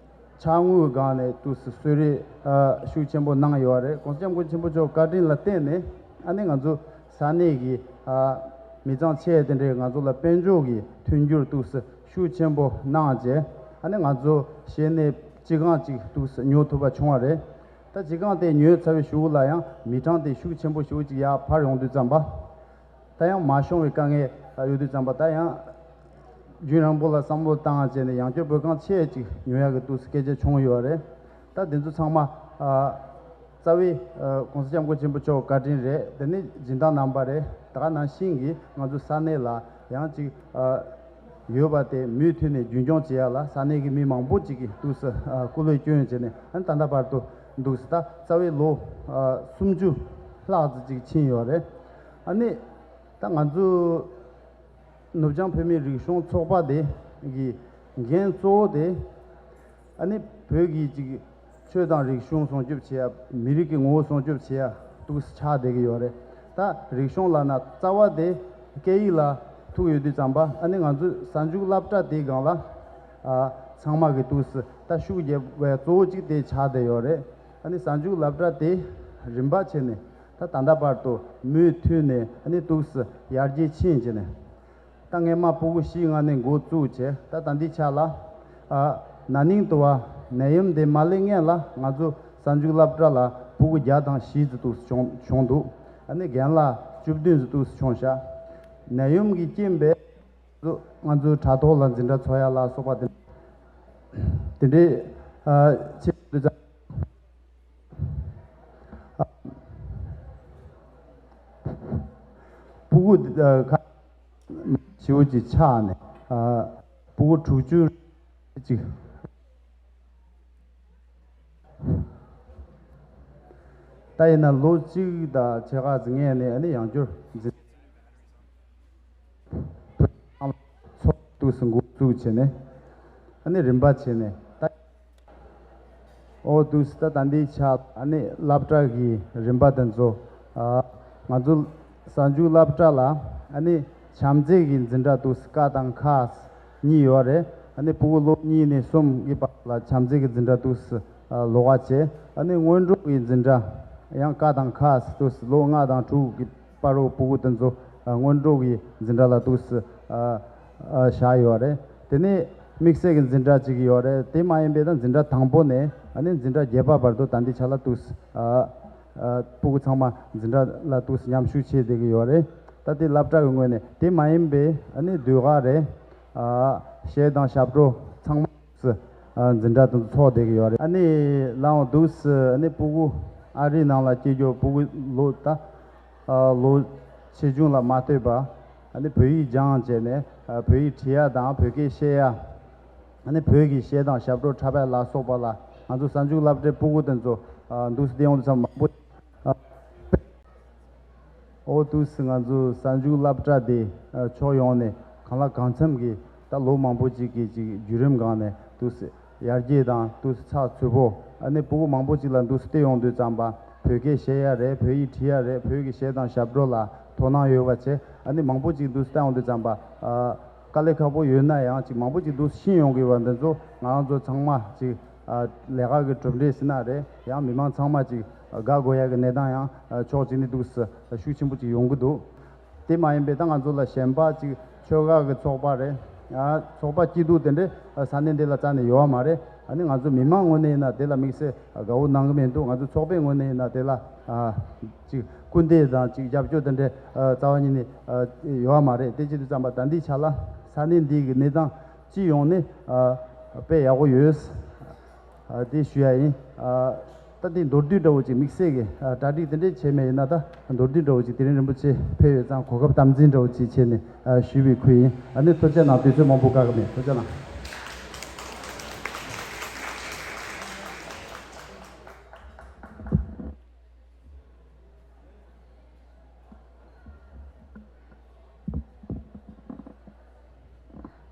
ཕྱག་དངུལ་སྒང་ནས་འདུག་སེ་གསོལ་རས། ཨ། ཤུགས་ཆེན་པོ་གནང་ཡོད་རེད། ༸གོང་ས་༸སྐྱབས་མགོན་ཆེན་པོ་མཆོག་བཀའ་དྲིན་ལ་བརྟེན་ནས། ཨ་ནི་ང་ཚོ་ས་ ས་གནས་ཀྱི་ཨ་མི་གཙང་ཆེ་དེ་འདྲས་ང་ཚོ་ལ་དཔལ་འབྱོར་གྱི་མཐུན་འགྱུར་འདུག་སེ་ཤུགས་ཆེན་པོ་གནང་བྱས། ཨ་ནི་ང་ཚོ་གཞི་ནས་སྤྱི་ཁང་གཅིག་འདུག་སེ་ཉོ་ཐུབ་པ་བྱུང་བ་རེད། ད་སྤྱི་ཁང་དེ་ཉོས་ཚར་བའི་གཞུག་ལ་ཡང་མི་གྲངས་དེ་ཤུགས་ཆེན་པོ་ཞེ་པོ་ཅིག་ཡར་འཕར་ཡོང་དུས་ཙམ་པ། ད་ཡང་མ་ཤོང་བའི་དཀའ་ངལ་ཡོད་དུས་ཙམ་པ། ད་ཡང་རྒྱུན་རིང་པོ་ལ་བསམ་བློ་བཏང་བྱས་ནས་ཡང་བསྐྱར་བོད་ཁང་ཆེ་ཅིག་ཉོ་ཡག་གི་འདུག་སེ་སྐད་ཆ་བྱུང་ཡོད་རེད། ད་དེ་ཚོ་ཚང་མ་ཨ་རྩ་བའི་ཨ་༸གོང་ས་༸སྐྱབས་མགོན་ཆེན་པོ་མཆོག་བཀའ་དྲིན་རེད། དེ་ནས་སྦྱིན་བདག་རྣམ་པ་རེད། ད་ག་ནང་བཞིན་གྱི་ང་ཚོ་ས་གནས་ལ་ཡང་ཅིག་ཨ་ཡོད་པ་དེ་མུ་མཐུད་ནས་རྒྱུན་སྐྱོང་བྱེད་ཡག་ལ་ས་གནས་ཀྱི་མི་མང་པོ་ཅིག་གིས་འདུག་སེ་ཨ་སྐུ་ལས་བསྐྱོན་བྱས་ནས་ཨ་ནི་ད་ལྟ་བར་དུ་འདུག་སེ་ད་རྩ་བའི་ལོ་ཨ་སུམ་ཅུ་ལྷག་ཙམ་ཅིག་ཕྱིན་ཡོད་རེད། ཨ་ནི་ད་ང་ཚོ་ནུབ་བྱང་བོད་མིའི་རིག་གཞུང་ཚོགས་པ་དེ་གི་འགན་གཙོ་བོ་དེ་ཨ་ནི་བོད་ཀྱི་ཅིག་ཆོས་དང་རིག་གཞུང་སྲུང་སྐྱོབ་བྱེད་ཡ། མི་རིགས་ཀྱི་ངོ་བོ་སྲུང་སྐྱོབ་བྱེད་ཡ་འདུག་སེ་ཆགས་བསྡད་ཀྱི་ཡོད་རེད། ད་རིག་གཞུང་ལབ་ན་རྩ་བ་དེ་སྐད་ཡིག་ལ་ཐུག་ཡོད་དུས་ཙམ་པ། ཨ་ནི་ང་ཚོའི་གཟའ་མཇུག་སློབ་གྲྭ་དེའི་སྒང་ལ་ཨ་ཚང་མ་གི་འདུག་སེ་ད་ཤུགས་རྒྱབ་པའི་གཙོ་བོ་གཅིག་དེ་ཆགས་བསྡད་ཡོད་རེད། ཨ་ནི་གཟའ་མཇུག་སློབ་གྲྭ་དེ་རིམ་པ་བྱས་ནས་ད་ད་ལྟ་བར་དུ་མུ་མཐུད་ནས་ཨ་ནི་འདུག་སེ་ཡར་རྒྱས་ཕྱིན་བྱས་ནས། ད་སྔས་མ་ཕྲུ་གུ་བཞི་ལྔ་ནས་འགོ་བཙུགས་བྱས། ད་ད་ལྟའི་ཆ་ལ་ཨ་ན་ནིང་དུ་བ་ནད་ཡམས་དེ་མ་སླེབས་སྔོན་ལ་ང་ཚོ་གཟའ་མཇུག་སློབ་གྲྭ་ལ་ཕྲུ་གུ་བརྒྱ་དང་བཞི་ཙམ་འདུག་སེ་བྱུང་བྱུང་འདུག་ཨ་ནི་རྒན་ལགས་བཅུ་བདུན་ཙམ་འདུག་སེ་བྱུང་ཤག་ནད་ཡམས་ཀྱི་རྐྱེན་པས་ང་ཚོ་དྲ་ཐོག་ལ་འཛིན་གྲྭ་འཚོགས་ཡ་ལ་སོགས་པ་དེ་དེ་འདྲའི་ཨ་ཆེད་དུ་ཕྲུ་གུ་ཁ་ཞེ་པོ་ཅིག་ཆགས་ནས་ཨ་ཕྲུ་གུ་དྲུག་ཅུ་ཅིག་ད་ཡིན་ན་ལོ་གཅིག་དང་ཕྱེད་ཀ་ཙམ་སྔོན་ནས་ཨ་ནི་ཡང་བསྐྱར་འཛིན་ཚོགས་འདུག་སེ་འགོ་བཙུགས་བྱས་ནས། ཨ་ནི་རིམ་པ་བྱས་ནས་ད། ཨོ་འདུག་སེ་ད་ད་འདི་ཆ་ཨ་ནི་སློབ་གྲྭ་གི་རིམ་པ་དེ་ཚོ། ཨ་ང་ཚོ་གཟའ་མཇུག་སློབ་གྲྭ་ལ་ཨ་ནི་བྱམས་བརྩེ་གི་འཛིན་གྲྭ་འདུག་སེ་ཀ་དང་ཁ་གཉིས་ཡོད་རེད། ཨ་ནི་ཕྲུ་གུ་ལོ་གཉིས་ནས་གསུམ་གྱི་བར་ལ་བྱམས་བརྩེ་གི་འཛིན་གྲྭ་འདུག་སེ་ཨ་ལོགས་ཀ་བྱས། ཨ་ནི་སྔོན་འགྲོ་གི་འཛིན་གྲྭ་ཡང་ཀ་དང་ཁ་འདུག་སེ་ལོ་ལྔ་དང་དྲུག་གི་པར་རུ་ཕྲུ་གུ་དེ་ཚོ་ཨ་སྔོན་འགྲོ་གི་འཛིན་གྲྭ་ལ་འདུག་སེ་ཨ་ཨ་བཞག་ཡོད་རེད། དེ་ནས་དམིགས་བསལ་གྱི་འཛིན་གྲྭ་གཅིག་ཡོད་རེད། དེ་མ་ཡིན་པའི་ད་འཛིན་གྲྭ་དང་པོ་ནས་ཨ་ནི་འཛིན་གྲྭ་བརྒྱད་པ་བར་དུ་ད་ལྟའི་ཆ་ལ་འདུག་སེ་ཨ་ཨ་ཕྲུ་གུ་ཚང་མ་འཛིན་གྲྭ་ལ་འདུག་སེ་མཉམ་ཞུགས་བྱས་བསྡད་ཀྱི་ཡོད་རེད། ད་དེ་སློབ་གྲྭ་གི་ངོས་ནས། དེ་མ་ཡིན་པའི་ཨ་ནི་ཟློས་གར་རེད། ཨ་གཞས་དང་ཞབས་བྲོ་ཚང་མ། སི་ཨ་འཛིན་གྲྭ་དེ་ཚོ་འཚོགས་བསྡད་ཀྱི་ཡོད་རེད། ཨ་ནི་ལའང་འདུག་སེ་ཨ་ནི་ཕྲུ་གུ་ཨ་རིའི་ནང་ལ་སྐྱེས་རྒྱུ་ཕྲུ་གུ་ལོ་ད་ཨ་ལོ་ཆེ་ཆུང་ལ་མ་ལྟོས་པ་ཨ་ནི་བོད་ཡིག་སྦྱངས་བྱས་ནས་ཨ་བོད་ཡིག་བྲིས་ཡ་དང་བོད་སྐད་བཤད་ཡ། ཨ་ནི་བོད་ཀྱི་གཞས་དང་ཞབས་བྲོ་འཁྲབ་ཡ་ལ་སོགས་པ་ལ་ང་ཚོ་གཟའ་མཇུག་སློབ་གྲྭའི་ཕྲུ་གུ་དེ་ཚོ་ཨ་འདུག་སེ་བསྡད་ཡོང་དུས་ཙམ་མང་པོ། ཨ་ཨོ་འདུག་སེ་ང་ཚོ་གཟའ་མཇུག་སློབ་གྲྭ་དེ་ཨ་ཕྱོགས་ཡོངས་ནས་གང་ལ་གང་འཚམ་གྱི་ད་ལོ་མང་པོ་ཅིག་གི་ཅིག་བརྒྱུད་རིམ་སྒང་ནས་འདུག་སེ་ཡར་རྒྱས་དང་འདུག་སེ་ཚགས་ཚུད་པོ། ཨ་ནི་ཕྲུ་གུ་མང་པོ་ཅིག་ལ་འདུག་སེ་བལྟས་ཡོང་དུས་ཙམ་པ་བོད་སྐད་བཤད་ཡ་རེད། བོད་ཡིག་བྲིས་ཡ་རེད། བོད་ཀྱི་གཞས་དང་ཞབས་བྲོ་ལ་དོ་སྣང་ཡོད་པ་བྱས། ཨ་ནི་མང་པོ་ཅིག་འདུག་སེ་བལྟས་ཡོང་དུས་ཙམ་པ་ཨ་དཀའ་ལས་ཁག་པོ་ཡོད་ན་ཡང་ཅིག་མང་པོ་ཅིག་འདུག་སེ་ཤེས་ཡོང་གི་ཡོད་པ་འདི་ཚོ་ང་རང་ཚོ་ཚང་མ་ཅིག་ཨ་ལས་ཀ་གི་གྲུབ་འབྲས་ཟེར་ན་རེད། ཡང་མི་མང་ཚང་མ་ཅིག་དགའ་དགོས་ཡ་གི་གནས་སྟངས་ཡང་ཨ་ཕྱོགས་གཅིག་ནས་འདུག་སེ་ཤུགས་ཆེན་པོ་ཅིག་ཡོང་གི་འདུག་དེ་མ་ཡིན་པའི་ད་ང་ཚོ་ལ་གཞན་པ་ཅིག་ཆོལ་ཁ་གི་ཚོགས་པ་རེད། ཨ་ཚོགས་པ་སྐྱིད་སྡུག་དེ་འདྲའི་ཨ་ས་གནས་འདི་ལ་རྩ་ནས་ཡོད་མ་རེད། ཨ་ནི་ང་ཚོ་མི་མང་ངོས་ནས་ཡིན་ན་དེ་ལ་དམིགས་བསལ་དགའ་བོ་གནང་གི་མི་འདུག་ང་ཚོ་ཚོགས་པའི་ངོས་ནས་ཡིན་ན་དེ་ལ་ཨ་ཅིག་སྐུལ་འདེད་དང་ཅིག་རྒྱབ་སྐྱོར་དེ་འདྲའི་ཨ་རྩ་བ་ཉིད་ནས་ཨ་ཡོད་མ་རེད། དེ་བྱེད་དུས་ཙམ་པ་ད་འདིའི་ཆ་ལ་ས་གནས་འདི་གི་གནས་སྟངས་སྤྱི་ཡོངས་ནས་ཨ་དཔེ་ཡག་པོ་ཡོད། ཨ་དེ་ཞུ་ཡ་ཡིན། ཨ་ད་དེ་མདོར་བསྡུས་འདྲ་བོ་ཅིག་དམིགས་བསལ་གྱི་ཨ་གྲ་སྒྲིག་དེ་འདྲས་བྱས་མེད། ཡིན་ན་ད་མདོར་བསྡུས་འདྲ་བོ་ཅིག་དེ་རིང་རིན་པོ་ཆེ་ཕེབས་ཡོད་ཙང་གོ་སྐབས་དམ་འཛིན་འདྲ་བོ་ཅིག་བྱས་ནས་ཨ་ཞུས་པའི་ཁུལ་ཡིན། ཨ་ནི་ཐུགས་རྗེ་གནང་། དུས་ཚོད་མང་པོ་བཀག་གི་མེད། ཐུགས་རྗེ་གནང་།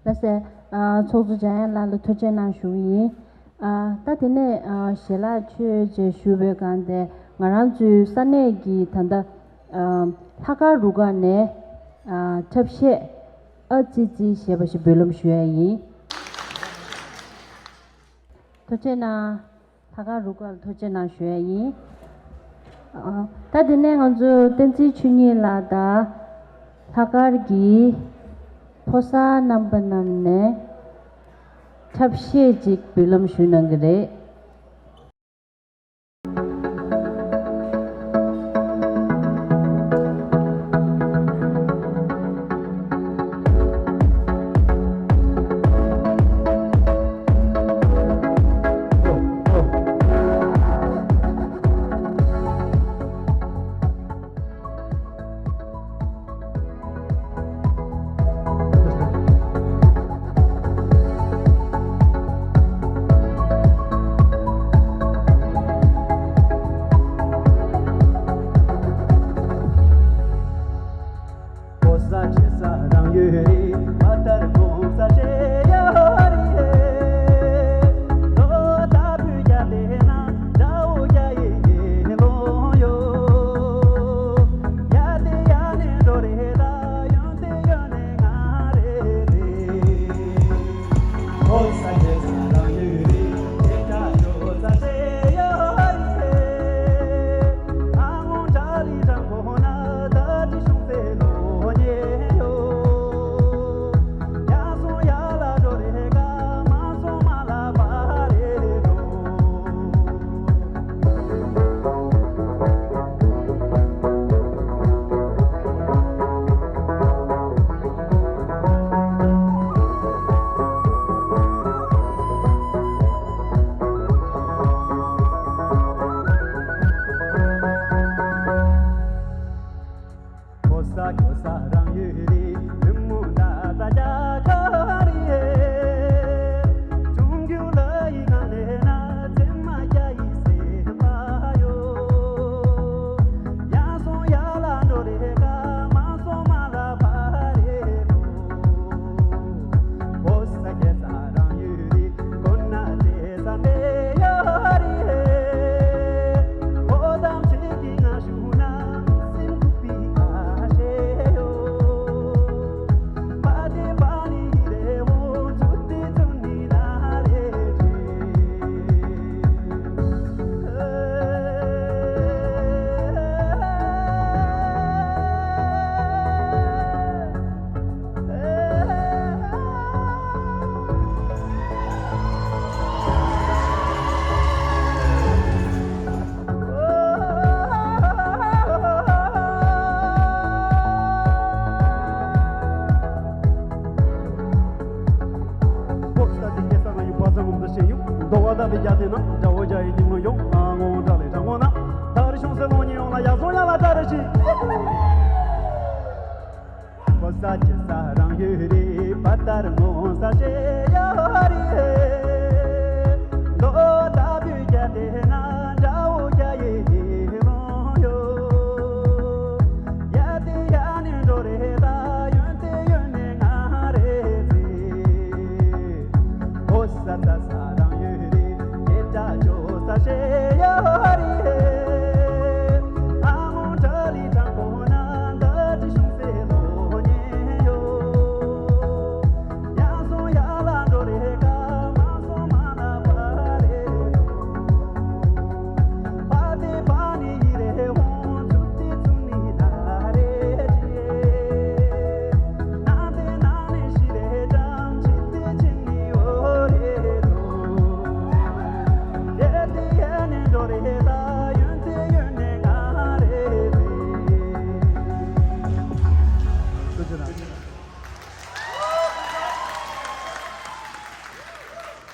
ལགས་སོ། ཨ་ཚོགས་གཙོ་འཇམ་དབྱངས་ལགས་ལ་ཐུགས་རྗེ་གནང་ཞུ་གི་ཡིན། ཨ་ད་དེ་ནས་ཨ་ཞལ་ལག་མཆོད་ཅེས་ཞུ་བའི་སྒང་དེ་ང་རང་ཚོའི་ས་གནས་ཀྱི་ད་ལྟ་ཨ་ལྷག་དཀར་རུ་ཁག་ནས་ཨ་འཁྲབ་གཞས་ཨ་ཙི་ཙི་ཞེས་པ་ཞིག་འབུལ་ལམ་ཞུ་ཡ་ཡིན། ཐུགས་རྗེ་གནང་། ལྷག་དཀར་རུ་ཁག་ལ་ཐུགས་རྗེ་གནང་ཞུ་ཡ་ཡིན། ཨ། ད་དེ་ནས་ང་ཚོ་བསྟན་འཛིན་ཆོས་ཉིད་ལགས་དང་ལྷག་དཀར་གྱི་ཕོ་གསར་རྣམ་པ་རྣམས་ནས་འཁྲབ་གཞས་ཅིག་འབུལ་ལམ་ཞུ་གནང་གི་རེད།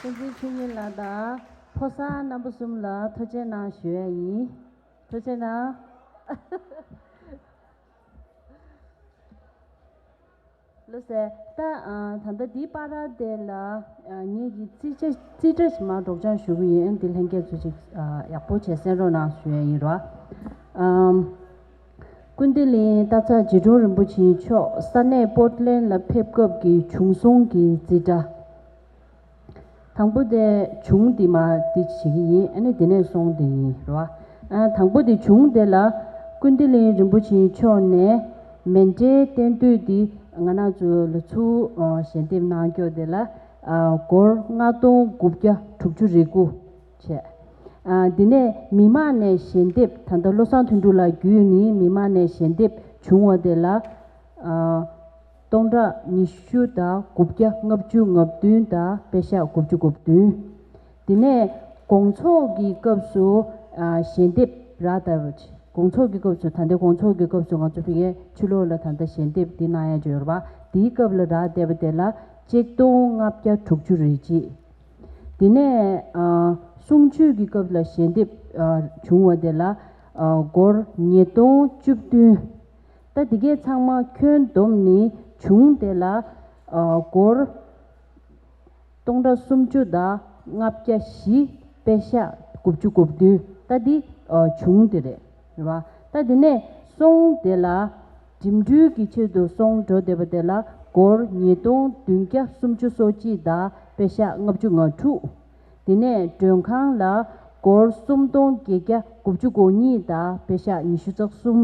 བསྟན་འཛིན་ཆོས་ཉིད་ལགས་དང་ཕོ་གསར་རྣམ་པ་གསུམ་ལ་ཐུགས་རྗེ་གནང་ཞུ་ཡ་ཡིན། ཐུགས་རྗེ་གནང་། ལགས་སོ། ད་ཨ། ད་ལྟ་འདིའི་བར་དེ་ལ་ཨ། ངེད་ཀྱིས་རྩིས་ཆ་རྩིས་ཁྲ་ཞིག་མར་སྒྲོག་སྦྱང་ཞུ་གི་ཡིན། འདི་ལྷན་རྒྱས་ཚོ་ཅིག་ཨ། ཡག་པོ་བྱས་གསན་རོགས་གནང་ཞུ་ཡ་ཡིན་རོ། ཨམ། ཀུན་བདེ་གླིང་སྟག་ཚང་རྗེ་དྲུང་རིན་པོ་ཆེ་མཆོག་ས་གནས་པོར་ཊི་ལེན་ལ་ཕེབས་སྐབས་ཀྱི་བྱུང་སོང་གི་རྩིས་ཁྲ། དང་པོ་དེ་བྱུང་དེ་མ་དེ་བྱེད་ཀྱི་ཡིན། ཨ་ནི་དེ་ནས་སོང་དེ་ཡིན་རོ། ཨ། དང་པོ་དེ་བྱུང་དེ་ལ་ཀུན་བདེ་གླིང་རིན་པོ་ཆེ་མཆོག་ནས་མཎྜལ་རྟེན་མདོས་དེ་ང་རང་ཚོ་ལ་ཚུར་ཞལ་འདེབས་གནང་སྐྱོར་དེ་ལ་ཨ། སྒོར་ལྔ་སྟོང་དགུ་བརྒྱ་དྲུག་ཅུ་རེ་དགུ་བྱས། ཨ། དེ་ནས་མི་མང་ནས་ཞལ་འདེབས། ད་ལྟ་བློ་བཟང་དོན་གྲུབ་ལགས་བརྒྱུད་ནས་མི་མང་ནས་ཞལ་འདེབས་བྱུང་བ་དེ་ལ། ཨ། སྟོང་ཕྲག་ཉི་ཤུ་དང་དགུ་བརྒྱ་ལྔ་བཅུ་ང་བདུན་དང་པེ་ཤག་དགུ་བཅུ་གོ་བདུན། དེ་ནས་དགོང་ཚོགས་ཀྱི་སྐབས་སུ། ཨ། ཞལ་འདེབས་རག་ད། དགོང་ཚོགས་ཀྱི་སྐབས་སུ། ད་ལྟའི་དགོང་ཚོགས་ཀྱི་སྐབས་སུ་ང་ཚོ་ཕ་གིའི་ཕྱི་ལོགས་ལ་ད་ལྟ་ཞལ་འདེབས་འདི་གནང་ཡ་ཅིག་ཡོད་རེད་པ། དེའི་སྐབས་ལ་རག་བསྡད་པ་དེ་ལ་ཆིག་སྟོང་ལྔ་བརྒྱ་དྲུག་ཅུ་རེ་གཅིག། དེ་ནས། ཨ། གསུང་ཆོས་ཀྱི་སྐབས་ལ་ཞལ་འདེབས། ཨ། བྱུང་བ་དེ་ལ། ཨ། སྒོར་ཉིས་སྟོང་བཅུ་བདུན། ད་དེ་གས་ཚང་མ་ཁྱོན་བསྡོམས་ནས་བྱུང་དེ་ལ། ཨ། སྒོར་སྟོང་ཕྲག་སུམ་ཅུ་དང་ལྔ་བརྒྱ་བཞི། པེ་ཤག་དགུ་བཅུ་གོ་བདུན། ད་འདི། ཨ། བྱུང་དེ་རེད། རེད་པ། ད་དེ་ནས་སོང་དེ་ལ། འགྲིམ་འགྲུལ་གྱི་ཆེད་དུ་སོང་འགྲོ་བསྡད་པ་དེ་ལ་སྒོར་ཉིས་སྟོང་བདུན་བརྒྱ་སུམ་ཅུ་སོ་གཅིག་དང་པེ་ཤག་ལྔ་བཅུ་ང་དྲུག། དེ་ནས་མགྲོན་ཁང་ལ་སྒོར་སུམ་སྟོང་བརྒྱད་བརྒྱ་དགུ་བཅུ་གོ་གཉིས་དང་པེ་ཤག་ཉི་ཤུ་རྩ་གསུམ།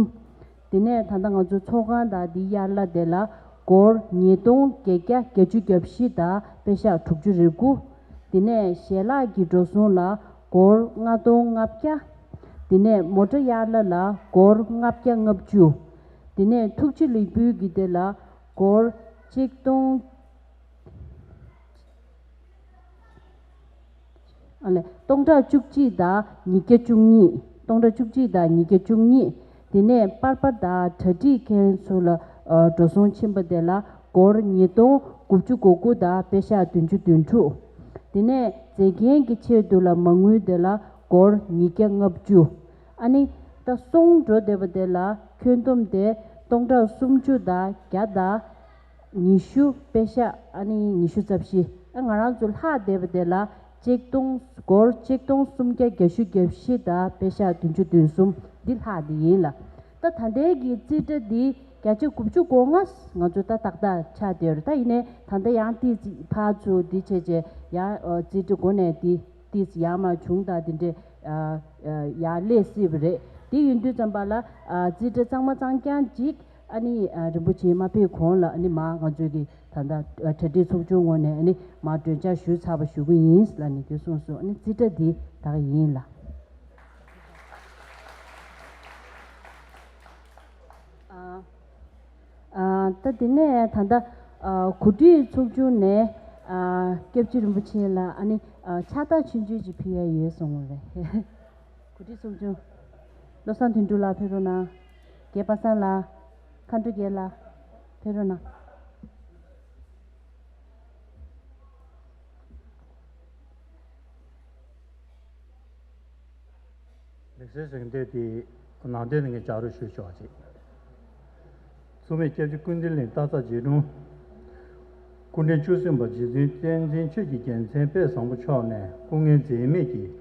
དེ་ནས་ད་ལྟ་ང་ཚོ་ཚོགས་ཁང་དང་འདིའི་གཡར་ལ་དེ་ལ་སྒོར་ཉིས་སྟོང་བརྒྱད་བརྒྱ་བརྒྱད་ཅུ་གྱ་བཞི་དང་པེ་ཤག་དྲུག་ཅུ་རེ་དགུ། དེ་ནས་ཞལ་ལག་གི་འགྲོ་སོང་ལ་སྒོར་ལྔ་སྟོང་ལྔ་བརྒྱ། དེ་ནས་མོ་ཊ་གཡར་ལ་ལ་སྒོར་ལྔ་བརྒྱ་ལྔ་བཅུ། དེ་ནས་ཐུགས་རྗེ་ལེགས་འབུལ་གྱི་དེ་ལ་སྒོར་ཆིག་སྟོང་། ཨ་ལས། སྟོང་ཕྲག་བཅུ་གཅིག་དང་ཉིས་བརྒྱ་བཅུ་གཉིས། སྟོང་ཕྲག་བཅུ་གཅིག་དང་ཉིས་བརྒྱ་བཅུ་གཉིས། དེ་ནས་པར་པ་དང་གྲ་སྒྲིག་མཁན་ཚོ་ལ། ཨ། འགྲོ་སོང་ཕྱིན་པ་དེ་ལ་སྒོར་ཉིས་སྟོང་དགུ་བཅུ་གོ་དགུ་དང་པེ་ཤག་བདུན་ཅུ་དོན་དྲུག། དེ་ནས་མཛེས་རྒྱན་གྱི་ཆེད་དུ་ལ་མ་དངུལ་དེ་ལ་སྒོར་ཉིས་བརྒྱ་ལྔ་བཅུ། ཨ་ནི་ད་སོང་འགྲོ་བསྡད་པ་དེ་ལ་ཁྱོན་བསྡོམས་དེ་སྟོང་ཕྲག་སུམ་ཅུ་དང་བརྒྱ་དང་ཉི་ཤུ། པེ་ཤག་ཨ་ནི་ཉི་ཤུ་རྩ་བཞི། ཨ། ང་རང་ཚོ་ལྷག་བསྡད་པ་དེ་ལ་ཆིག་སྟོང་། སྒོར་ཆིག་སྟོང་སུམ་བརྒྱ་བརྒྱད་ཅུ་གྱ་བཞི་དང་པེ་ཤག་བདུན་ཅུ་དོན་གསུམ། འདི་ལྷག་བསྡད་ཡིན་ལ། ད་ད་ལྟའི་གི་རྩིས་ཁྲ་འདི་བརྒྱ་ཆ་དགུ་བཅུ་གོ་ལྔ་ང་ཚོ་ད་ཏག་ཏག་ཆགས་བསྡད་ཡོད་རེད། ད་ཡིན་ནའི་ད་ལྟ་ཡང་ཏིས་ཕར་ཚུར་འདི་བྱས་བྱས་ཡང་། ཨ། རྩིས་ཁྲ་འགོ་ནས་འདི་ཏིས་ཡར་མར་བྱུང་དང་འདི་འདྲས། ཨ། ཨ། ཡར་སླེབས་སྲིད་པ་རེད། དེ་ཡིན་དུས་ཙམ་པ་ལ། ཨ། རྩིས་ཁྲ་གཙང་མ་གཙང་རྐྱང་ཅིག་ཨ་ནི། ཨ། རིན་པོ་ཆེ་མ་ཕེབས་གོང་ལ་ཨ་ནི་མར་ང་ཚོས་ཀྱི་ད་ལྟ། ཨ། གྲ་སྒྲིག་ཚོགས་ཆུང་ངོས་ནས་ཨ་ནི་མར་སྒྲོན་འཇགས་ཞུས་ཚར་བ་ཞུ་གི་ཡིན་ལབ་ནས་དེ་གསུངས་སོང་། ཨ་ནི་རྩིས་ཁྲ་འདི་ད་ག་ཡིན་ལ། ཨ། ཨ། ད་དེ་ནས་ད་ལྟ། ཨ། གོ་སྒྲིག་ཚོགས་ཆུང་ནས། ཨ། སྐྱབས་རྗེ་རིན་པོ་ཆེ་ལ་ཨ་ནི། ཨ། ཕྱག་རྟགས་ཆུང་ཆུང་ཅིག་ཕུལ་ཡ་ཡོད་གསུངས་པ་རེད། གོ་སྒྲིག་ཚོགས་ཆུང་། བློ་བཟང་དོན་གྲུབ་ལགས་ཕེབས་རོགས་གནང་། རྒྱལ་པ་སངས་ལགས། མཁའ་འགྲོ་རྒྱལ་ལགས། ཕེབས་རོགས་གནང་། ལེགས་གསོལ་གཟེངས་བསྟོད་དེ་ནང་དོན་ནས་ངས་ལྗགས་རོགས་ཞུ་ཆོག་ཅིག་མཚུངས་མེད་སྐྱབས་རྗེ་ཀུན་བདེ་གླིང་སྟག་འཚེར་རྗེ་དྲུང་། སྐུ་ཕྲེང་བཅུ་གསུམ་པ་རྗེ་བཙུན་བསྟན་འཛིན་ཆོས་ཀྱི་རྒྱལ་མཚན་དཔལ་བཟང་པོ་མཆོག་ནས་སྐུ་ངལ་འཛེམས་མེད་ཀྱིས་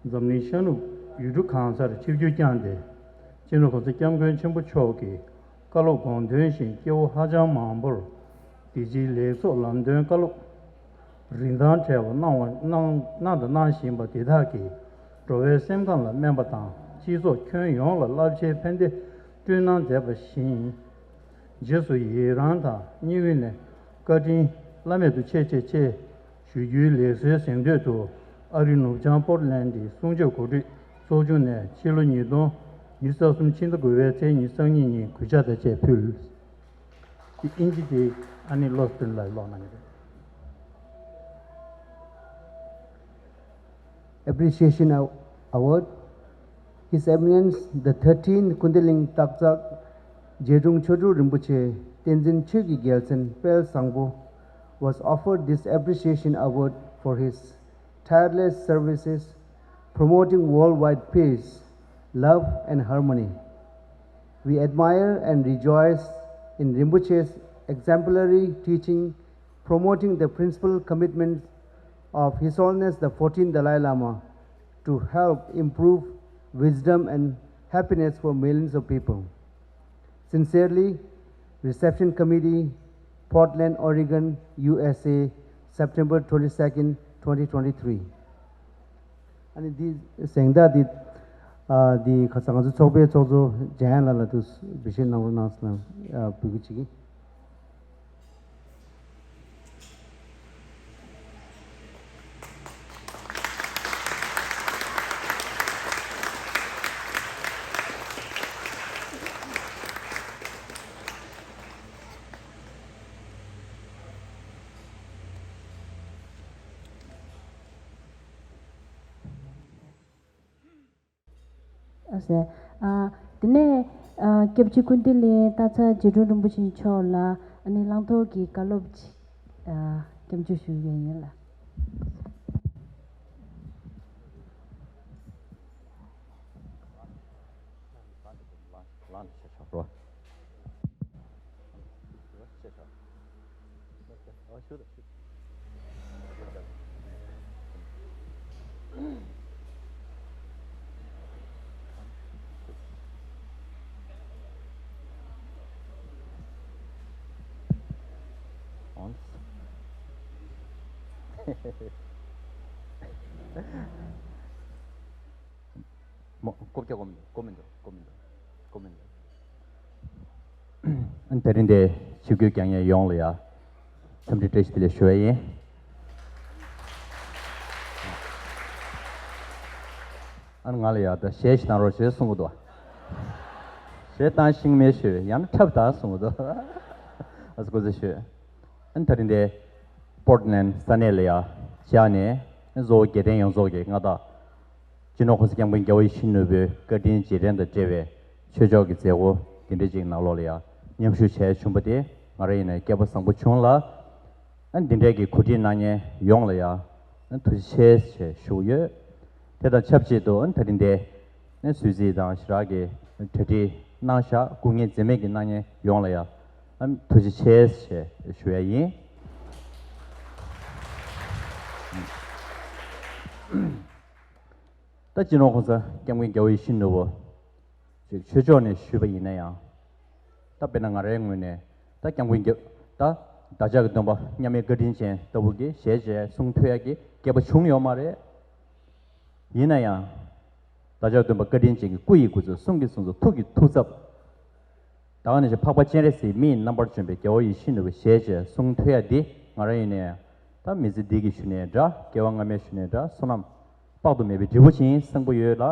འཛམ་གླིང་ཤར་ནུབ་ཡུལ་གྲུ་གང་སར་ཆིབས་བསྒྱུར་བསྐྱངས་ཏེ། སྤྱི་ནོར་༸གོང་ས་༸སྐྱབས་མགོན་ཆེན་པོ་མཆོག་གི་བཀའ་སློབ་དགོངས་དོན་བཞིན་སྐྱེ་བོ་ཧ་ཅང་མང་པོར་བདེ་སྐྱིད་ལེགས་ཚོགས་ལམ་སྟོན་བཀའ་སློབ་རིན་ཐང་བྲལ་བ་གནང་བ་གནང་གནང་དང་གནང་བཞིན་པ་དེ་དག་གིས་འགྲོ་བའི་སེམས་ཁམས་ལ་སྨན་པ་དང་སྤྱི་ཚོགས་ཁྱོན་ཡོངས་ལ་རླབས་ཆེའི་ཕན་བདེ་བསྐྲུན་གནང་མཛད་པ་བཞིན། རྗེས་སུ་ཡི་རང་དང་སྙིང་དབུས་ནས་བཀའ་དྲིན་བླ་མེད་དུ་ཆེ་ཆེ་ཆེ་ཞུ་རྒྱུའི་ལེགས་གསོལ་གཟེངས་བསྟོད་དུ་ཨ་རིའི་ནུབ་བྱང་པོར་ལེན་ཌི་གསུང་ཆོས་གོ་སྒྲིག་ཚོགས་ཆུང་ནས་ཕྱི་ལོ་ཉིས་སྟོང་ཉི་ཤུ་རྩ་གསུམ་ཕྱི་ཟླ་དགུ་པའི་ཚེས་ཉི་ཤུ་རྩ་གཉིས་ཉིན་གུས་ཕྱག་དང་བཅས་ཕུལ། དེ་ཨིན་ཇི་དེ་ཨ་ནི་བློ་བརྟན་ལ་ཀློག་གནང་གི་རེད། Appreciation Award. His Eminence the thirteenth Kundiling Takzak Jedrung Chodru Rinpoche, Tenzin Chökyi Gyaltsen Pel Sangpo, was offered this appreciation award for his tireless services promoting worldwide peace, love, and harmony. We admire and rejoice in Rinpoche's exemplary teaching, promoting the principal commitment of His Holiness the fourteenth Dalai Lama to help improve wisdom and happiness for millions of people. Sincerely, Reception Committee, Portland, Oregon, U S A, September twenty-second, twenty twenty-three. ཨ་ནི་འདི་གཟེངས་རྟགས་འདི། ཨ། འདི་ཁ་སང་ང་ཚོ་ཚོགས་པའི་ཚོགས་གཙོ་འཇམ་དབྱངས་ལགས་ལ་འདུག་འབུལ་བཞེས་གནང་རོགས་གནང་ཟེར་ན་འབུལ་གྱི་བྱེད་ཀྱི། ཨ་ཟེར། ཨ། དེ་ནས་ཨ་སྐྱབས་རྗེ་ཀུན་བདེ་ལགས་སྟག་ཚང་རྗེ་དྲུང་རིན་པོ་ཆེ་མཆོག་ལ་ཨ་ནི་བླང་དོར་གྱི་བཀའ་སློབ་ཅིག་ཨ་སྐྱབས་འཇུག་ཞུ་གི་ཡིན་ལ། མོ་རྐུབ་བཀྱག་སྒོམ་སྒོམ་མི་འདུག་སྒོམ་མི་འདུག་སྒོམ་མི་འདུག་ཨ་ནི་དེ་རིང་འདིར་ཆིབས་བསྒྱུར་རྒྱག་མཁན་ཡོངས་ལ་ཡ་འཚམས་འདྲི་བཀྲ་ཤིས་བདེ་ལེགས་ཞུ་བ་ཡིན། ཨ་ནི་ང་ལ་ཡ་ད་གཞས་ཤིག་བཏང་རོགས་ཞེས་གསུང་གི་འདུག་གཞས་བཏང་ཤེས་མེད་ཞུས། ཡང་ན་འཁྲབ་དང་གསུང་གི་འདུག་ཨ་ཙི་སྐུ་ཚེ་ཞུས། ཨ་ནི་དེ་རིང་འདིར་པོར་ཊི་ལེན་ཌི་ས་གནས་ལ་ཡ་བཅར་ནས་གཙོ་བོ་རྒྱལ་ཕྲན་ཡོངས་རྫོགས་ཀྱི་མངའ་བདག་སྤྱི་ནོར་༸གོང་ས་༸སྐྱབས་མགོན་རྒྱལ་བ་ཡིད་བཞིན་ནོར་བུའི་བཀའ་དྲིན་རྗེས་དྲན་དང་འབྲེལ་བའི་ཆོས་ཕྱོགས་ཀྱི་མཛད་སྒོ་འདི་འདྲ་ཅིག་ནང་ལོགས་ལ་ཡང་མཉམ་ཞུགས་བྱས་བྱུང་པ་དེ་ང་རང་ཡིན་ན་སྐལ་པ་བཟང་པོ་བྱུང་ལ། ཨ་འདི་འདྲའི་གི་གོ་སྒྲིག་གནང་མཁན་ཡོངས་ལ་ཡང་ཐུགས་རྗེ་ཆེ་ཞེས་ཞུ་གི་ཡོད། དེ་དང་ཆབས་ཅིག་ཏུ་ད་རིང་འདིར་གསོལ་ཚིགས་དང་ཞེ་དྲག་གི་གྲ་སྒྲིག་གནང་བཞག་སྐུ་ངལ་འཛེམས་མེད་ཀྱི་གནང་མཁན་ཡོངས་ལ་ཡང་ཐུགས་རྗེ་ཆེ་ཞེས་ཞུ་ཡ་ཡིན། ད་སྤྱི་ནོར་༸གོང་ས་༸སྐྱབས་མགོན་རྒྱལ་བ་ཡིད་བཞིན་ནོར་བུ་ཅིག་ཆོས་ཕྱོགས་ནས་ཞུས་པ་ཡིན་ན་ཡང་། ད་དཔེར་ན་ང་རའི་ངོས་ནས་ད་༸སྐྱབས་མགོན་རྒྱལ་ད་བདག་ཅག་གི་སྟོན་པ་མཉམ་མེད་བཀའ་དྲིན་ཅན་ལྟ་བུ་གི་ཞལ་མཇལ་གསུང་ཐོས་ཡ་གི་སྐལ་པ་བྱུང་ཡོད་མ་རེད། ཡིན་ན་ཡང་། བདག་ཅག་སྟོན་པ་བཀའ་དྲིན་ཅན་གྱི་སྐུ་ཡི་སྐུ་ཚབ། གསུང་གི་གསུང་ཚབ། ཐུགས་ཀྱི་ཐུགས་ཚབ། ད་ག་ནང་བཞིན་འཕགས་པ་སྤྱན་རས་གཟིགས་མི་ཡི་རྣམ་པར་བྱོན་པའི་རྒྱལ་བ་ཡིད་བཞིན་ནོར་བུའི་ཞལ་མཇལ་གསུང་ཐོས་ཡ་འདི་ང་རང་ཡིན་ནའི་ད་མི་ཚེ་འདི་གི་གཞུག་ནས་འདྲ་སྐྱེ་བ་སྔ་མའི་གཞུག་ནས་འདྲ་བསོད་ནམས་དཔག་ཏུ་མེད་པའི་འབྲས་བུ་ཅིག་ཡིན་གསུངས་པ་ཡོད་ལ།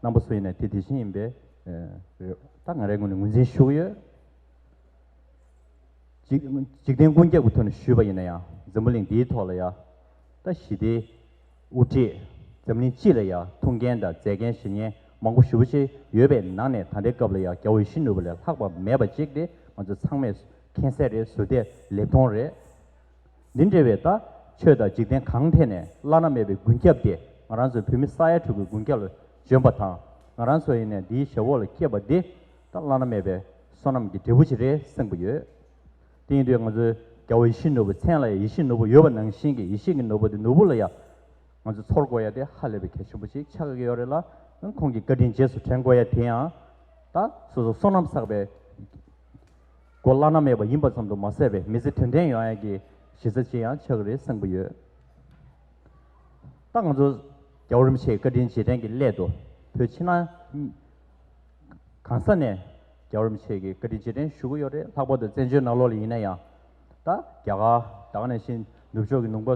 རྣམ་པ་ཚོ་ཡིན་ནའི་དེ་དེ་བཞིན་ཡིན་པས་ད་ང་རའི་ངོས་ནས་ངོས་འཛིན་ཞུ་གི་ཡོད། འཇིག་འཇིག་རྟེན་ཀུན་ཁྱབ་ཀྱི་ཐོག་ནས་ཞུས་པ་ཡིན་ན་ཡང་འཛམ་བུ་གླིང་འདིའི་ཐོག་ལ་ཡ། ད་ཞི་བདེའི་དབུ་ཁྲིད་འཛམ་གླིང་སྤྱི་ལ་ཡ་ཐུགས་འགན་དང་མཛད་འགན་བཞེས་མཁན་མང་པོ་ཞེ་པོ་ཅིག་ཡོད་པའི་ནང་ནས་ད་ལྟའི་སྐབས་ལ་ཡ་རྒྱལ་བ་ཡིད་བཞིན་ནོར་བུ་ལས་ལྷག་པ་མེད་པ་ཅིག་དེ་ང་ཚོ་ཚང་མས་མཁྱེན་གསལ་རེད། ཟུར་བལྟས་ལེབ་མཐོང་རེད། འདི་འདྲ་བའི་ད་ཆོས་དང་འཇིག་རྟེན་གང་ཐད་ནས་བླ་ན་མེད་པའི་མགོན་སྐྱབས་དེ་ང་རང་ཚོའི་བོད་མི་ས་ཡ་དྲུག་གི་མགོན་སྐྱབས་ལ་བྱོན་པ་དང་། ང་རང་ཚོ་ཡིན་ནའི་འདིའི་ཞབས་འོག་ལ་སྐྱེས་པ་འདི་ད་བླ་ན་མེད་པའི་བསོད་ནམས་ཀྱི་འབྲས་བུ་ཞིག་རེད་གསུངས་པ་ཡོད། དེ་ཡིན་དུས་ང་ཚོའི་རྒྱལ་བ་ཡིད་བཞིན་ནོར་བུ་མཚན་ལ་ཡང་ཡིད་བཞིན་ནོར་བུ་ཡོད་པ་ནང་བཞིན་གྱི་ཡིད་བཞིན་གྱི་ནོར་བུ་དེ་ནོར་བུ་ལ་ཡང་ང་ཚོ་ཚོར་དགོས་ཡ་དེ་ཧ་ལས་པའི་གལ་ཆེན་པོ་ཞིག་ཆགས་ཀྱི་ཡོད་རེད་ལ། ཁོང་གི་བཀའ་དྲིན་རྗེས་སུ་དྲན་དགོས་ཡ་དེ་ཡང་ད་སོ་སོ་བསོད་ནམས་བསགས་པའི་སྒོ་བླ་ན་མེད་པ་ཡིན་པ་ཙམ་དུ་མ་ཟད་པའི་མི་ཚེ་དོན་ལྡན་ཡོང་ཡ་གི་གཞི་རྩ་ཅིག་ཡང་ཆགས་ཀྱི་རེད་གསུངས་པ་ཡོད། ད་ང་ཚོ་རྒྱལ་བ་རིན་པོ་ཆེའི་བཀའ་དྲིན་རྗེས་དྲན་གྱི་སླད་དུ་བོད་ཕྱི་ནང་གང་ས་ནས་རྒྱལ་བ་རིན་པོ་ཆེ་གི་བཀའ་དྲིན་རྗེས་དྲན་ཞུ་གི་ཡོད་རེད། ལྷག་པར་དུ་བཙན་བྱོལ་ནང་ལོགས་ལ་ཡིན་ན་ཡང་། ད་རྒྱ་གར་ད་ག་ནང་བཞིན་ནུབ་ཕྱོགས་ཀྱི་ལུང་པ་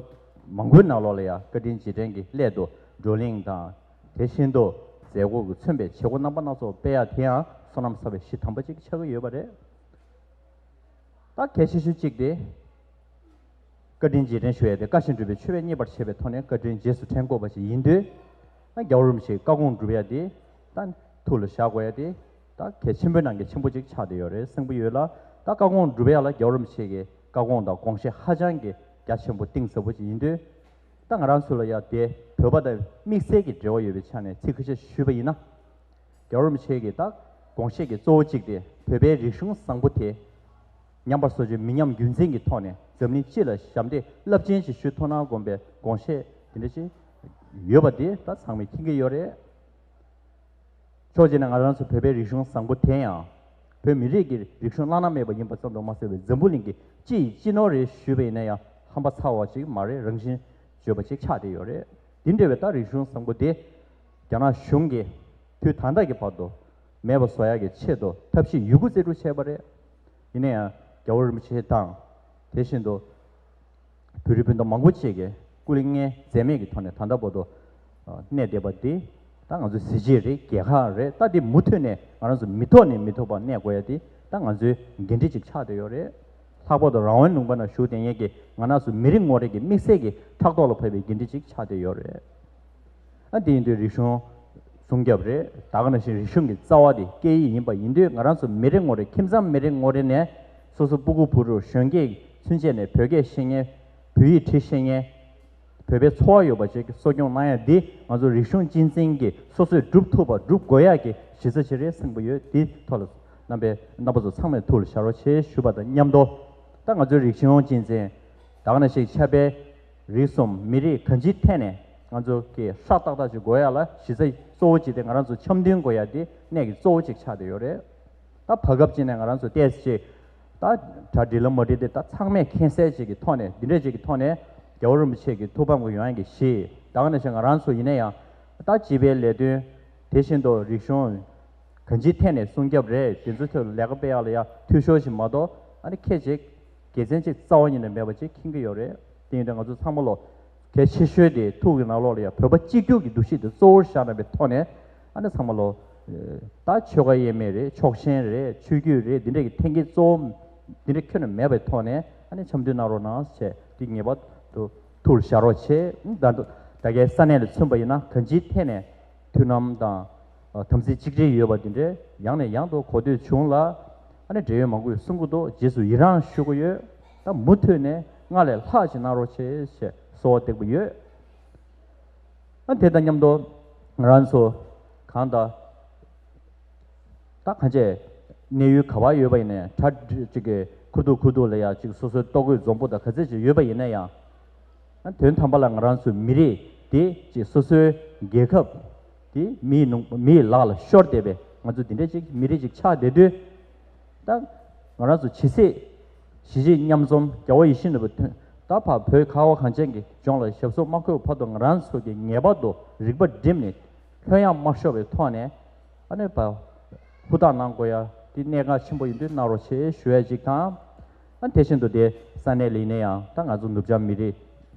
མང་པོའི་ནང་ལོགས་ལ་ཡང་བཀའ་དྲིན་རྗེས་དྲན་གྱི་སླད་དུ་བགྲོ་གླེང་དང་། དེ་བཞིན་དུ་མཛད་སྒོ་གིས་མཚོན་པའི་བྱེད་སྒོ་རྣམ་པ་སྣ་ཚོགས་སྤེལ་ཡ་དེ་ཡང་བསོད་ནམས་བསགས་པའི་གཞི་དམ་པ་ཅིག་ཆགས་ཀྱི་ཡོད་པ་རེད། ད་གལ་ཆེ་ཤོས་གཅིག་དེ། བཀའ་དྲིན་རྗེས་དྲན་ཞུ་ཡས་དེ་བཀའ་བཞིན་སྒྲུབ་པའི་མཆོད་པས་མཉེས་པར་བྱས་པའི་ཐོག་ནས་བཀའ་དྲིན་རྗེས་སུ་དྲན་དགོས་པ་ཞིག་ཡིན་དུས། ད་རྒྱལ་བ་རིན་པོ་ཆེའི་བཀའ་དགོངས་སྒྲུབ་ཡ་དེ་ད་ཐུགས་ལ་བཞག་དགོས་ཡ་དེ་ད་གལ་ཆེན་པོའི་ནང་གི་ཆེན་པོ་གཅིག་ཆགས་བསྡད་ཡོད་རེད་གསུངས་པ་ཡོད་ལ། ད་བཀའ་དགོངས་སྒྲུབ་ཡ་ལ་རྒྱལ་བ་རིན་པོ་ཆེ་གི་བཀའ་དགོངས་དང་དགོངས་བཞེད་ཧ་ཅང་གི་རྒྱ་ཆེན་པོ་གཏིང་ཟབ་པོ་ཞིག་ཡིན་དུས། ད་ང་རང་ཚོ་ལ་ཡ་དེ་བོད་པ་དང་དམིགས་བསལ་གྱི་འབྲེལ་བ་ཡོད་པའི་ཆ་ནས་ཚིག་ཁ་ཤས་ཞུས་པ་ཡིན་ན། རྒྱལ་བ་རིན་པོ་ཆེ་གི་ད་དགོངས་བཞེད་ཀྱི་གཙོ་བོ་གཅིག་དེ་བོད་པའི་རིག་གཞུང་བཟང་པོ་དེ་ཉམས་པ་སོར་ཆུད་མི་ཉམས་རྒྱུན་འཛིན་གྱི་ཐོག་ནས་འཛམ་གླིང་སྤྱི་ལ་ཞབས་འདེགས་རླབས་ཆེན་ཞིག་ཞུ་ཐུབ་ན་དགོངས་པའི་དགོངས་བཞེད་དེ་འདྲ་ཞིག་ཡོད་པ་དེ་ད་ཚང་མས་མཁྱེན་གྱི་ཡོད་རེད། ཕྱོགས་གཅིག་ནས་ང་རང་ཚོ་བོད་པའི་རིག་གཞུང་བཟང་པོ་དེ་ཡང་བོད་མི་རིགས་ཀྱི་རིག་གཞུང་བླ་ན་མེད་པ་ཡིན་པ་ཙམ་དུ་མ་ཟད་པའི་འཛམ་བུ་གླིང་གི་སྤྱི་ཡི་སྤྱི་ནོར་རེད་ཞུས་པ་ཡིན་ན་ཡང་ཧམ་པ་ཚ་བ་ཅིག་མ་རེད། རང་བཞིན་བརྗོད་པ་ཅིག་ཆགས་བསྡད་ཡོད་རེད། དེ་འདྲ་བའི་ད་རིག་གཞུང་བཟང་པོ་དེ་རྒྱ་ནག་གཞུང་གིས་དུས་ད་ལྟ་གི་བར་དུ་མེད་པ་བཟོ་ཡག་གི་ཆེད་དུ་ཐབས་ཤེས་ཡོད་རྒུ་རྩལ་སྤྲུགས་བྱས་པ་རེད། ཡིན་ན་ཡང་རྒྱལ་བ་རིན་པོ་ཆེ་དང་དེ་བཞིན་དུ་བོད་རིགས་སྤུན་ཟླ་མང་པོ་ཅིག་གིས་སྐུ་ལས་བསྔལ་འཛད་མེད་ཀྱི་ཐོག་ནས་ད་ལྟ་བར་དུ་གནས་བསྡད་པ་འདི་ད་ང་ཚོའི་གཟི་བརྗིད་རེད། རྒྱལ་ཁ་རེད། ད་འདི་མུ་མཐུད་ནས་ང་རང་ཚོ་མི་ཐོག་ནས་མི་ཐོག་བར་གནས་དགོས་ཡ་འདི་ད་ང་ཚོའི་འགན་འཁྲི་ཅིག་ཆགས་བསྡད་ཡོད་རེད། ལྷག་པར་དུ་རང་དབང་ལུང་པ་ན་བཞུགས་བསྡད་མཁན་གྱི་ང་རང་ཚོ་མི་རིགས་ངོ་རིས་ཀྱི་དམིགས་བསལ་གྱི་ཕྲག་ཐོག་ལ་བབས་པའི་འགན་འཁྲི་ཅིག་ཆགས་བསྡད་ཡོད་རེད། ཨ་དེ་ཡིན་དུས་རིག་གཞུང་ སྲུང་སྐྱོབ་རེད། ད་ག་ནང་བཞིན་རིག་གཞུང་གི་རྩ་བ་དེ་སྐད་ཡིག་ཡིན་པ་ཡིན་དུས། ང་རང་ཚོ་མི་རེ་ངོ་རེ། ཁྱིམ་ཚང་མི་རེ་ངོ་རེ་ནས་སོ་སོ་སྤུ་གུ་བུ་ཕྲུག་གཞོན་སྐྱེས་ཚུན་ཆད་ནས་བོད་སྐད་ཤེས་མཁན། བོད་ཡིག་བྲིས་ཤེས་མཁན། བོད་པའི་ཚོར་བ་ཡོད་པ་ཞིག་གསོ་སྐྱོང་གནང་ཡ་འདི། ང་ཚོ་རིག་གཞུང་གཅེས་འཛིན་གྱི་སོ་སོས་སྒྲུབ་ཐུབ་པ། སྒྲུབ་དགོས་ཡ་གི་གཞི་རྩ་ཞིག་རེད་བསམ་གྱི་ཡོད། འདི་ཐོག་ལ་རྣམ་པའི་རྣམ་པ་ཚོ་ཚང་མས་ཐུགས་ལ་བཞག་རོགས་བྱེད་ཞུ་བ་དང་མཉམ་དུ། ད་ང་ཚོའི་རིག་གཞུང་གཅེས་འཛིན། ད་ག་ནང་བཞིན་ཆབ་དཔལ། རིགས་གསུམ། མི་རིགས། གང་ཅིའི་ཐད་ནས་ང་ཚོ་གི་ཧྲག་ཏག་ཏག་ཅིག་དགོས་ཡ་ལ་གཞི་རྩ་གཙོ་བོ་གཅིག་དེ། ང་རང་ཚོ་འཆམ་མཐུན་དགོས་ཡ་དེ་གནད་ཀྱི་གཙོ་བོ་གཅིག་ཆགས་བསྡད་ཡོད་རེད། ད་བར་སྐབས་ཅིག་ནས་ང་རང་ཚོ་ཏོག་ཙམ་ཅིག་ད་གྲ་སྒྲིག་ལ་མ་སྒྲིག་དེ། ད་ཚང་མས་མཁྱེན་གསལ་ཅིག་གི་ཐོག་ནས། འདི་འདྲ་ཅིག་གི་ཐོག་ནས་རྒྱལ་བ་རིན་པོ་ཆེ་གི་ཐུགས་ཕམ་གྱི་ཡོང་ཡ་གི་གཞི། ད་ག་ནང་བཞིན་ང་རང་ཚོ་ཡིན་ན་ཡང་ད་སྤྱི་པའི་ལས་དོན། དེ་བཞིན་དུ་རིག་གཞུང་གང་ཅིའི་ཐད་ནས་སྲུང་སྐྱོབ་རེད། དེ་ཚོའི་ཐོག་ལས་ཀ་སྤེལ་ཡག་ལ་ཡ་འཐུས་ཤོར་ཞིག་མ་གཏོགས། ཨ་ནི་ཁྱད་ཅིག་དགེ་མཚན་ཅིག་རྩ་བ་ཉིད་ནས་མེད་པ་ཅིག་མཁྱེན་གྱི་ཡོད་རེད། དེ་ཡིན་དུས་ང་ཚོ་ཚང་མ་ལོ། གལ་ཆེ་ཤོས་དེ་ཐུགས་ཀྱི་ནང་ལོགས་ལ་ཡ་བོད་པ་གཅིག་གྱུར་གྱི་འདུ་ཤེས་དེ་གཙོ་བོར་བཞག་གནང་བའི་ཐོག་ནས། ཨ་ནི་ཚང་མ་ལོ། ད་ཆོལ་ཁ་དབྱེ་མེད་རེད། ཕྱོགས་ཞེན་རེད། ཆོས་བརྒྱུད་རེད། འདི་འདྲ་གི་འཐེན་འཁྱེར་གཙོ་བོ་འདི་འདྲ་ཁྱོན་ནས་མེད་པའི་ཐོག་ནས། ཨ་ནི་འཆམ་མཐུན་གནང་རོགས་གནང་ཞེས་དེ་ངེས་པར་དུ་ཐུགས་ལ་བཞག་རོགས་བྱེད། ད་ད་གའི་ས་གནས་ལ་མཚོན་པ་ཡིན་ན། གང་ཅིའི་ཐད་ནས་མཐུན་ལམ་དང་དམ་ཚིག་གཅིག་སྒྲིལ་ཡོད་པ་འདི་འདྲའི་ཡང་ནས་ཡང་དུ་གོ་ཐོས་བྱུང་ལ། ཨ་ནི་འབྲེལ་ཡོད་མང་པོས་གསུང་གི་འདུག་རྗེས་སུ་ཡི་རང་ཞུ་གི་ཡོད། ད་མུ་མཐུད་ནས་སྔར་ལས་ལྷག་ཅིག་གནང་རོགས་བྱེད་ཞེས་གསོལ་བ་འདེབས་ཀྱི་ཡོད། ཨ་དེ་དང་མཉམ་དུ་ང་རང་ཚོ་གང་ལྟར་ད་གང་བྱས་གནས་ཡུལ་ག་པར་ཡོད་པ་ཡིན་ནའི། གྲ་ཅིག་གི་ཁུར་ཐུག་ཁུར་ཐུག་ལ་ཡ་ཅིག་སོ་སོའི་ལྟོ་གོས་འཛོམས་པོ་དང་ག་ཚད་ཅིག་ཡོད་པ་ཡིན་ན་ཡང་། ཨ་དོན་དམ་པ་ལ་ང་རང་ཚོའི་མི་རིགས་དེ་ཅིག་སོ་སོའི་རྒྱལ་ཁབ་དེ་མིའི་ནང་། མིའི་ལག་ལ་ཤོར་བསྡད་པའི་ང་ཚོ་འདི་འདྲ་ཅིག་མི་རིགས་ཅིག་ཆགས་བསྡད་དུས། ད་ང་རང་ཚོ་ཇི་སྲིད་གཞིས་བྱེས་མཉམ་འཛོམས། རྒྱལ་བ་ཡིད་བཞིན་ནོར་བུ་དོན་དག་ཕར་བོད་ཁ་བ་གངས་ཅན་གྱི་ལྗོངས་ལ་ཞབས་སོར་མ་འཁོད་བར་དུ། ང་རང་ཚོ་གིས་ངེས་པར་དུ་རིག་པ་བསྒྲིམས་ནས་ལྷོད་ཡངས་མ་ཤོར་བའི་ཐོག་ནས། ཨ་ནི་ཕར་ཧུར་ཐག་གནང་དགོས་ཡ་དེ་གནད་འགག་ཆེན་པོ་ཡིན་དུས་གནང་རོགས་བྱེད་ཞུ་ཡ་གཅིག་དང་། ཨ་དེ་བཞིན་དུ་དེ་ས་གནས་ལ་ཡིན་ན་ཡང་། ད་ང་ཚོ་ནུབ་བྱང་མི་རིགས་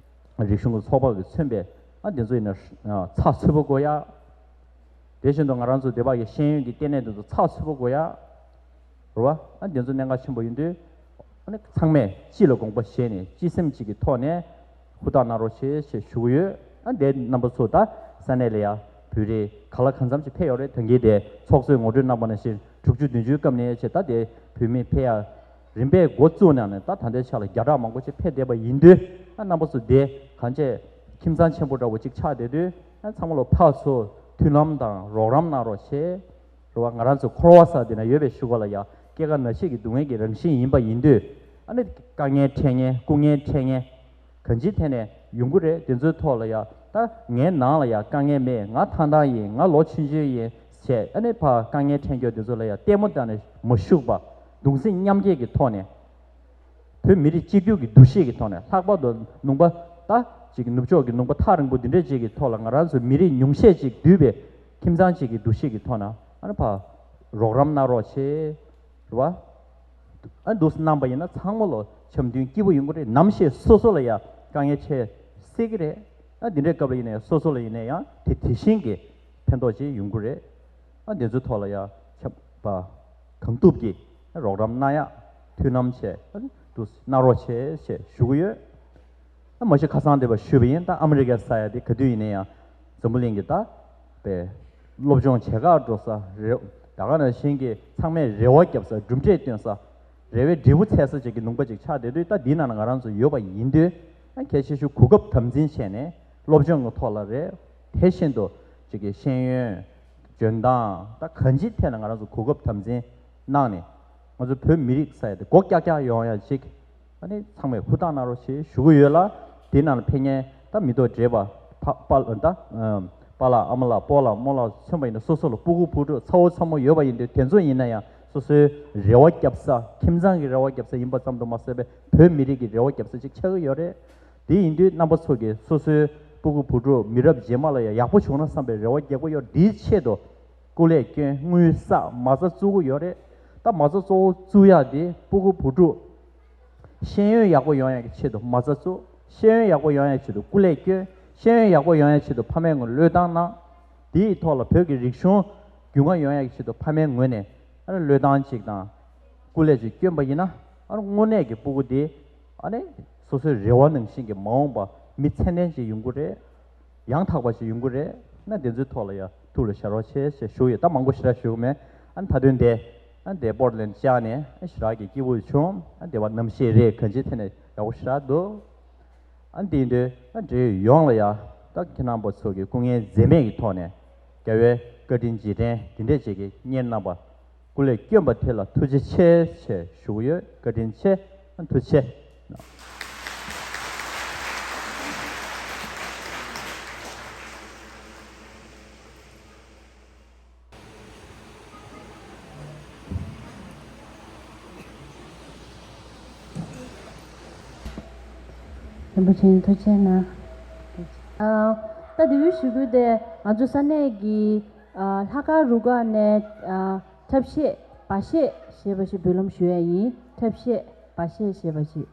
རིག་གཞུང་གི་ཚོགས་པ་གིས་མཚོན་པའི། ཨ་དེ་ཚོ་ཡིན་ན་ཚགས་ཚུད་པོ་དགོས་ཡ། དེ་བཞིན་དུ་ང་རང་ཚོ་འདི་པ་གི་ཤེས་ཡོན་གྱི་ལྟེ་གནས་དེ་ཚོ་ཚགས་ཚུད་པོ་དགོས་ཡ། རེད་བ། ཨ་དེ་ཚོ་གནད་འགག་ཆེན་པོ་ཡིན་དུས། ཨ་ནི་ཚང་མས་སྤྱི་ལ་དགོངས་པ་བཞེས་ནས་སྤྱི་སེམས་གཅིག་གི་ཐོག་ནས་ཧུར་ཐག་གནང་རོགས་བྱེད་ཞེས་ཞུ་གི་ཡོད། ཨ་དེ་རྣམ་པ་ཚོ་ད་ས་གནས་ལ་ཡ་བོད་རིགས་ག་ལ་གང་འཚམ་ཅིག་ཕེབས་ཡོད་རེད། ད་གིན་དེ་ཚོགས་གཙོས་ངོ་སྤྲོད་གནང་པ་ནང་བཞིན་དྲུག་ཅུ་བདུན་ཅུའི་སྐབས་ནས་བྱས། ད་དེ་བོད་མི་ཕེབས་ཡ་རིམ་པས་འགོ་བཙུགས་གནང་ནས། ད་ད་ལྟའི་ཆ་ལ་བརྒྱ་ཕྲག་མང་པོ་ཅིག་ཕེབས་བསྡད་པ་ཡིན་དུས། ཨ་རྣམ་པ་ཚོ་དེ་གང་བྱས་ཁྱིམ་ཚང་ཆེན་པོ་འདྲ་བོ་ཅིག་ཆགས་བསྡད་དུས། ཨ་ཚང་མ་ལོ་ཕར་ཚུར་མཐུན་ལམ་དང་རོགས་རམ་གནང་རོགས་བྱེད། རེད་བ། ང་རང་ཚོ་འཁོར་བ་ཟེར་དེ་ན་ཡོད་པའི་གཞུག་གུ་ལ་ཡ་སྐྱེ་རྒ་ན་འཆི་གི་སྡུག་བསྔལ་གྱི་རང་བཞིན་ཡིན་པ་ཡིན་དུས། ཨ་ནི་དཀའ་ངལ་འཕྲད་མཁན། སྐུ་ངལ་འཕྲད་མཁན་གང་ཅིའི་ཐད་ནས་ཡོང་གི་རེད། དེ་ཚོའི་ཐོག་ལ་ཡ། ད་ངའི་ནང་ལ་ཡ་དཀའ་ངལ་མེད། ང་ཐང་ཐང་ཡིན། ང་ལོ་ཆུང་ཆུང་ཡིན་བྱས། ཨ་ནི་ཕར་དཀའ་ངལ་འཕྲད་མཁན་དེ་ཚོ་ལ་ཡ་ལྟད་མོ་བལྟས་ནས་མ་བཞུགས་པ། གདུང་སེམས་མཉམ་སྐྱེད་ཀྱི་ཐོག་ནས། བོད་མི་རིགས་གཅིག་གྱུར་གྱི་འདུ་ཤེས་ཀྱི་ཐོག་ནས། ལྷག་པར་དུ་ལུང་པ་ད་ཅིག་ནུབ་ཕྱོགས་ཀྱི་ལུང་པ་ཐག་རིང་པོ་འདི་འདྲ་ཅིག་གི་ཐོག་ལ་ང་རང་ཚོ་མི་རིགས་ཉུང་ཤས་ཅིག་འདུས་པའི་ཁྱིམ་ཚང་ཅིག་གི་འདུ་ཤེས་ཀྱི་ཐོག་ནས། ཨ་ནི་ཕར་རོགས་རམ་གནང་རོགས་བྱེད། རེད་བ། ཨ་འདུག་སེ་གནང་པ་ཡིན་ན་ཚང་མ་ལོ་འཆམ་མཐུན་སྐྱིད་པོ་ཡོང་གི་རེད། ནམ་ཞིག་སོ་སོ་ལ་ཡ་དཀའ་ངལ་འཕྲད་སྲིད་ཀྱི་རེད། ཨ་འདི་འདྲའི་སྐབས་ལ་ཡིན་ན་ཡང་། སོ་སོ་ལ་ཡིན་ན་ཡང་དེ་དེ་བཞིན་གྱི་ཕན་ཐོགས་ཅིག་ཡོང་གི་རེད། ཨ་འདི་ཚོའི་ཐོག་ལ་ཡ་ཆབ་པ་གང་ཐུབ་ཀྱིས་རོགས་རམ་གནང་ཡ། མཐུན་ལམ་བྱས། ཨ་འདུག་སེ་གནང་རོགས་བྱེད་ཞེས་ཞུ་གི་ཡོད། ཨ་མ་གཞི་ཁ་སང་དེ་བ་ཞུས་པ་ཡིན། ད་ཨ་མི་རི་ཀའི་ས་ཡ་དེ་ག་དུས་ཡིན་ན་ཡང་འཛམ་བུ་གླིང་གི་ད་པའི་སློབ་སྦྱོང་བྱེད་གར་འགྲོ་ས་རེད། ད་ག་ནང་བཞིན་གྱི་ཚང་མས་རེ་བ་བརྒྱབ་ས། གྲུབ་འབྲས་བཏོན་ས། རེ་བའི་འབྲས་བུ་འཚལ་ས་ཅིག་གི་ལུང་པ་ཅིག་ཆགས་བསྡད་དུས། ད་འདིའི་ནང་ལ་ང་རང་ཚོ་ཡོད་པ་ཡིན་དུས། ཨ་གལ་ཆེ་ཤོས་གོ་སྐབས་དམ་འཛིན་བྱས་ནས་སློབ་སྦྱོང་གི་ཐོག་ལ་རེད། དེ་བཞིན་དུ་ཅིག་གི་ཤེས་ཡོན། འཇོན་ཐང་། ད་གང་ཅིའི་ཐད་ནས་ང་རང་ཚོ་གོ་སྐབས་དམ་འཛིན་གནང་ནས། ང་ཚོ་བོད་མི་རིགས་ས་ཡ་དེ་སྒོ་ཀྱག་ཀྱག་ཡོང་ཡ་ཅིག་ཨ་ནི་ཚང་མས་ཧུར་ཐག་གནང་རོགས་ཞེས་ཞུ་གི་ཡོད་ལ། དེའི་ནང་ལ་ཕེབས་མཁན་ད་མི་ཐོག་བགྲེས་པ། ཕ་པ་ད་ཨམ། པཱ་ལགས་ཨ་མ་ལགས་སྤོ་ལགས་རྨོ་ལགས་མཚོན་པ་ཡིན་ན། སོ་སོ་ལ་སྤུ་གུ་བུ་ཕྲུག་ཚ་བོ་ཚ་མོ་ཡོད་པ་ཡིན་དུས། དེ་ཚོ་ཡིན་ན་ཡང་སོ་སོའི་རེ་བ་བརྒྱབ་ས། ཁྱིམ་ཚང་གི་རེ་བ་བརྒྱབ་ས་ཡིན་པ་ཙམ་དུ་མ་ཟད་པའི་བོད་མི་རིགས་ཀྱི་རེ་བ་བརྒྱབ་ས་ཅིག་ཆགས་ཀྱི་ཡོད་རེད། དེ་ཡིན་དུས་རྣམ་པ་ཚོ་གིས་སོ་སོའི་སྤུ་གུ་བུ་ཕྲུག་མི་རབས་རྗེས་མ་ལ་ཡང་ཡག་པོ་བྱུང་ན་བསམ་པའི་རེ་བ་རྒྱག་གི་ཡོད། དེའི་ཆེད་དུ་སྐུ་ལས་བསྐྱོན། དངུལ་བསགས། མ་རྩ་བཙུགས་ཀྱི་ཡོད་རེད། ད་མ་རྩ་གཙོ་བོ་བཙུགས་ཡག་དེ་སྤུ་གུ་བུ་ཕྲུག་ཤེས་ཡོན་ཡག་པོ་ཡོང་ཡག་གི་ཆེད་དུ་མ་རྩ་བཙུགས། ཤེས་ཡོན་ཡག་པོ་ཡོང་ཡག་ཆེད་དུ་སྐུ་ལས་བསྐྱོན། ཤེས་ཡོན་ཡག་པོ་ཡོང་ཡག་ཆེད་དུ་ཕ་མའི་ངོས་བློས་བཏང་གནང་། དེའི་ཐོག་ལ་བོད་ཀྱི་རིག་གཞུང་རྒྱུས་མངའ་ཡོང་ཡག་གི་ཆེད་དུ་ཕ་མའི་ངོས་ནས་ཨ་ནི་བློས་བཏང་ཅིག་དང་སྐུ་ལས་ཅིག་བསྐྱོན་པ་ཡིན་ན། ཨ་ནི་དངོས་གནས་ཀྱི་སྤུ་གུ་དེ་ཨ་ནི་སོ་སོའི་རེ་བ་ནང་བཞིན་གྱི་མ་འོངས་པ་མི་ཚད་ལྡན་ཅིག་ཡོང་གི་རེད། ཡང་དག་པ་ཞིག་ཡོང་གི་རེད། ན་དེ་ཚོའི་ཐོག་ལ་ཡ་ ཐུགས་ལ་བཞག་རོགས་བྱེད་ཞེས་ཞུ་ཡོད། ད་མང་པོ་ཞེ་དྲག་ཞུ་གི་མེད། ཨ་ནི་མཐའ་དོན་དེ་ཨ་ནི་དེ་པོར་ལེན་བཅར་ནས་ཨ་ཞེ་དྲག་གི་སྐྱིད་པོ་བྱུང་། ཨ་ནི་དེ་བ་གནམ་གཤིས་རེད། གང་ཅིའི་ཐད་ནས་ཡག་པོ་ཞེ་དྲག་འདུག་ཨ་ནི་དེ་ཡིན་དུས་ཨ་འབྲེལ་ཡོད་ཡོངས་ལ་ཡ་ད་ཁྱེད་རྣམ་པ་ཚོ་གི་སྐུ་ངལ་འཛེམས་མེད་ཀྱི་ཐོག་ནས་རྒྱལ་བའི་བཀའ་དྲིན་རྗེས་དྲན་འདི་འདྲས་ཅིག་གི་གཉེར་གནང་བ། སྐུ་ལས་བསྐྱོན་པ་དེ་ལ་ཐུགས་རྗེ་ཆེ་ཞེས་ཞུ་གི་ཡོད། བཀའ་དྲིན་ཆེ། ཐུགས་རྗེ་ཆེ། རིན་པོ་ཆེ་ཐུགས་རྗེ་གནང་། ཨ། ད་དེ་བའི་ཞུ་སྐུལ་དེ་ང་ཚོ་ས་གནས་ཀྱི་ཨ་ལྷག་དཀར་རུ་ཁག་ནས་ཨ་འཁྲབ་གཞས་སྦ་གཞས་ཞེས་པ་ཞིག་འབུལ་ལམ་ཞུ་ཡ་ཡིན། འཁྲབ་གཞས་སྦ་གཞས་ཞེས་པ་ཞིག་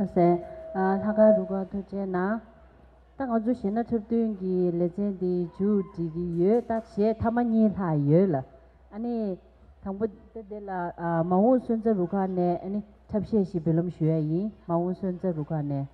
ལྷག་དཀར་རུ་ཁག་ཐུགས་རྗེ་གནང་། ད་ང་ཚོ་གཞས་སྣ་འཁྲབ་སྟོན་གྱི་ལེ་ཚན་འདི་མཇུག་སྒྲིལ་གྱི་ཡོད། ད་གཞས་མཐའ་མ་གཉིས་ལྷག་ཡོད་ལ། ཨ་ནི་དང་པོ་དེ་འདི་ལ་ཨ་མ་འོངས་སོན་རྩ་རུ་ཁག་ནས་ཨ་ནི་འཁྲབ་གཞས་ཤིག་འབུལ་ལམ་ཞུ་ཡ་ཡིན། མ་འོངས་སོན་རྩ་རུ་ཁག་ནས།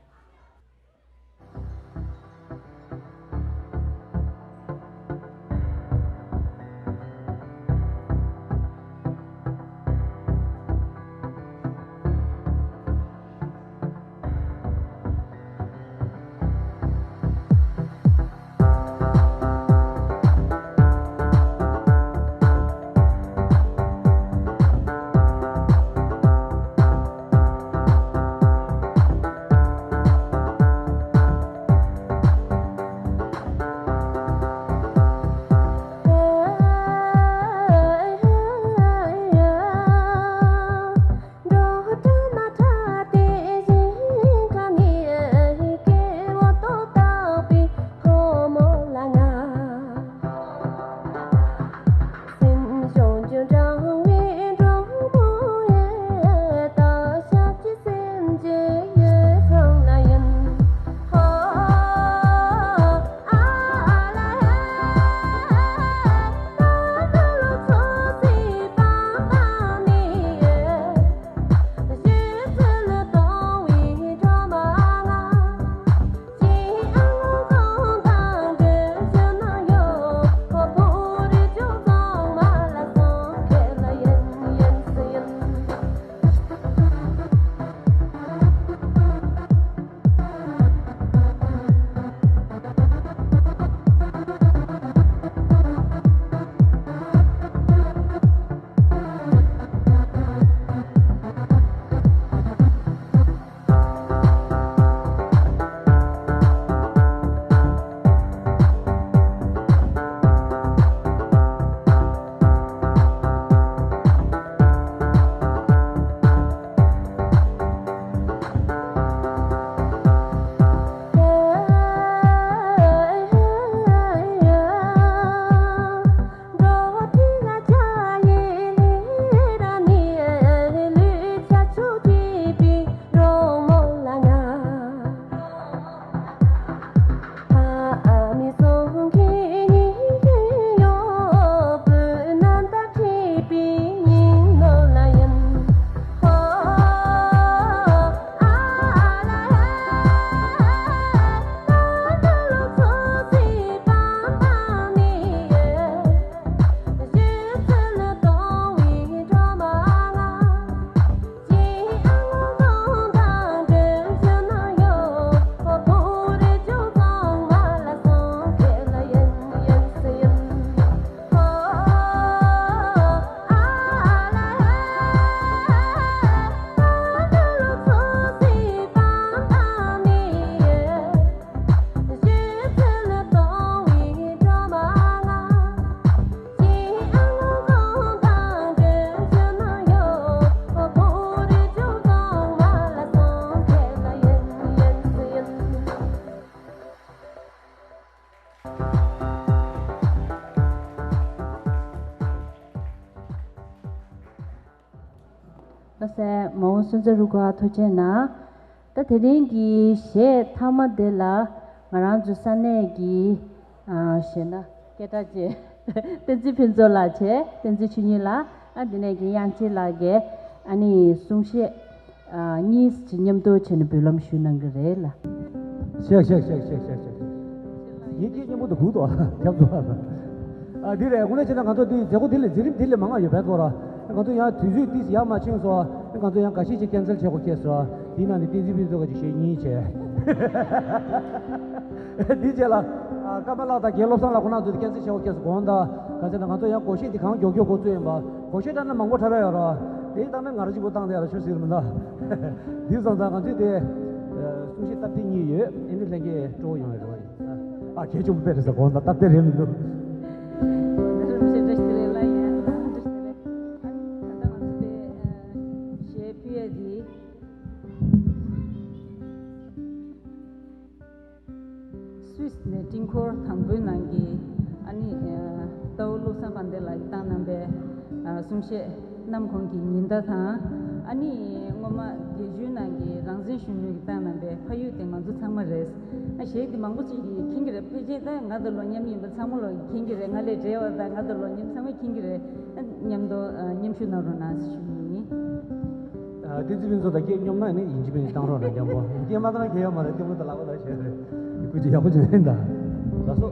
ལགས་སོ། མ་འོངས་སོན་རྩ་རུ་ཁག་ཐུགས་རྗེ་གནང་། ད་དེ་རིང་གི་གཞས་མཐའ་མ་དེ་ལ་ང་རང་ཚོ་ས་གནས་ཀྱི་ཨ་གཞས་སྣ་སྐད་གྲགས་ཅན་བསྟན་འཛིན་ཕུན་ཚོགས་ལགས་བྱས། བསྟན་འཛིན་ཆོས་ཉིད་ལགས། ཨ་དེ་ནས་ཀྱི་དབྱངས་ཅན་ལགས་ཀྱིས་ཨ་ནི་གསུང་བཤད་ཨ་གཉིས་ཀྱི་མཉམ་དུ་བྱས་ནས་འབུལ་ལམ་ཞུ་གནང་གི་རེད་ལ། ཤག་ཤག་ཤག་ཤག་ཤག་ཤག་ཡིན་གྱི་སྙན་པོ་འདུག་གུ་དོ་རྒྱབ་དོ། ཨ་འདི་རེད། དངོས་གནས་བྱས་ན་ང་ཚོ་འདི་མཛད་སྒོ་འདི་ལས་འཛིན་རིམ་འདི་ལས་མང་བ་ཡོད་པའི་སྐོར་ང་ཚོ་ཡང་དུས་ཚོད་ཏིས་ཡར་མ་ཕྱིན་སོ། ང་ཚོ་ཡང་འགའ་ཤས་ཅིག་ཀན་སེལ་བྱེད་དགོས་ཁེལ་སོ། དེའི་ནང་ནས་བསྟན་འཛིན་ཕུན་ཚོགས་ཀྱི་གཞས་གཉིས་བྱས། དེའི་རྗེས་ལ་ཨ་ཀརྨ་ལགས་དང་རྒན་བློ་བཟང་ལགས་ཁོང་རྣམ་ཚོ་དེ་ཀན་སེལ་བྱེད་དགོས་ཁེལ་སོ། དགོངས་དག་ག་ཚོད་ན་ང་ཚོ་ཡང་སྒོར་གཞས་འདི་གང་མགྱོགས་མགྱོགས་འགོ་བཙུགས་ཡིན་པ། སྒོར་གཞས་བཏང་ན་མང་པོ་འཁྲབ་ཡ་ཡོད་རེད། དེ་བཏང་ན་ང་རང་གཅིག་པོ་བཏང་བསྡད་ཡ་རེད། ཤོད་ཟེར་མི་འདུག་འདི་སོང་ཙང་ང་ཚོས་དེ་གསུང་བཤད་སྟབས་བདེ་གཉིས་ཡོད། ཨེ་འདི་ལྷན་རྒྱས་སྤྲོ་བོ་ཡོང་བའི་རེ་བ་ཡོད། ཨ་གལ་ཆེན་པོ་དཔེ་རེད་ཟེར་དགོངས་དག་སྟབས་བདེ་རེད་མི་འདུག་རིན་པོ་ཆེ་བཀྲ་ཤིས་བདེ་ལེགས་ལ་ཡིན། བཀྲ་ཤིས་བདེ་ལེགས། ཨ་ནི་ད་ལྟ་ང་ཚོ་དེ་གཞས་ཕུལ་ཡ་དེ། སུད་སི་ནས་སྤྲིན་འཁོར་དང་པོའི་ནང་གི་ཨ་ནི་རྟའུ་བློ་བཟང་དཔལ་ལྡན་ལགས་ཀྱིས་བཏང་གནང་པའི་གསུང་བཤད་གནམ་གང་གི་ཉི་ཟླ་དང་། ཨ་ནི་སྔོན་མ་བརྒྱད་ཅུའི་ནང་གི་རང་བཙན་གཞོན་ནུ་གིས་བཏང་གནང་པའི་ཕ་ཡུལ་དེ་ང་ཚོ་ཚང་མ་རེད། ཨ་གཞས་འདི་མང་པོ་ཅིག་གིས་མཁྱེན་གྱི་རེད། ཕལ་ཆེར་ད་ང་དང་ལོ་མཉམ་ཡིན་པ་ཚང་མ་ལོ་མཁྱེན་གྱི་རེད། ང་ལས་བགྲེས་པ་དང་ང་དང་ལོ་མཉམ་ཚང་མ་མཁྱེན་གྱི་རེད། ཨ་མཉམ་དུ་ཨ་མཉམ་ཞུགས་གནང་རོགས་གནང་ཞུ་གི་ཡིན། ཨ་བསྟན་འཛིན་ཕུན་ཚོགས་དང་སྐད་སྙོམས་ན་ནི་ཡིན་གཅིག་མིན་གཅིག་བཏང་རོགས་གནང་རྒྱལ་པོ། སྐད་མ་བཏང་ན་ཁྱད་ཡོད་མ་རེད། ལྟད་མོ་དང་ལག་པ་ལ་བྱས་རེད། སྐུ་མཁྱེན་ཡག་པོ་བྱུང་ཡིན་ད། ལགས་སོ།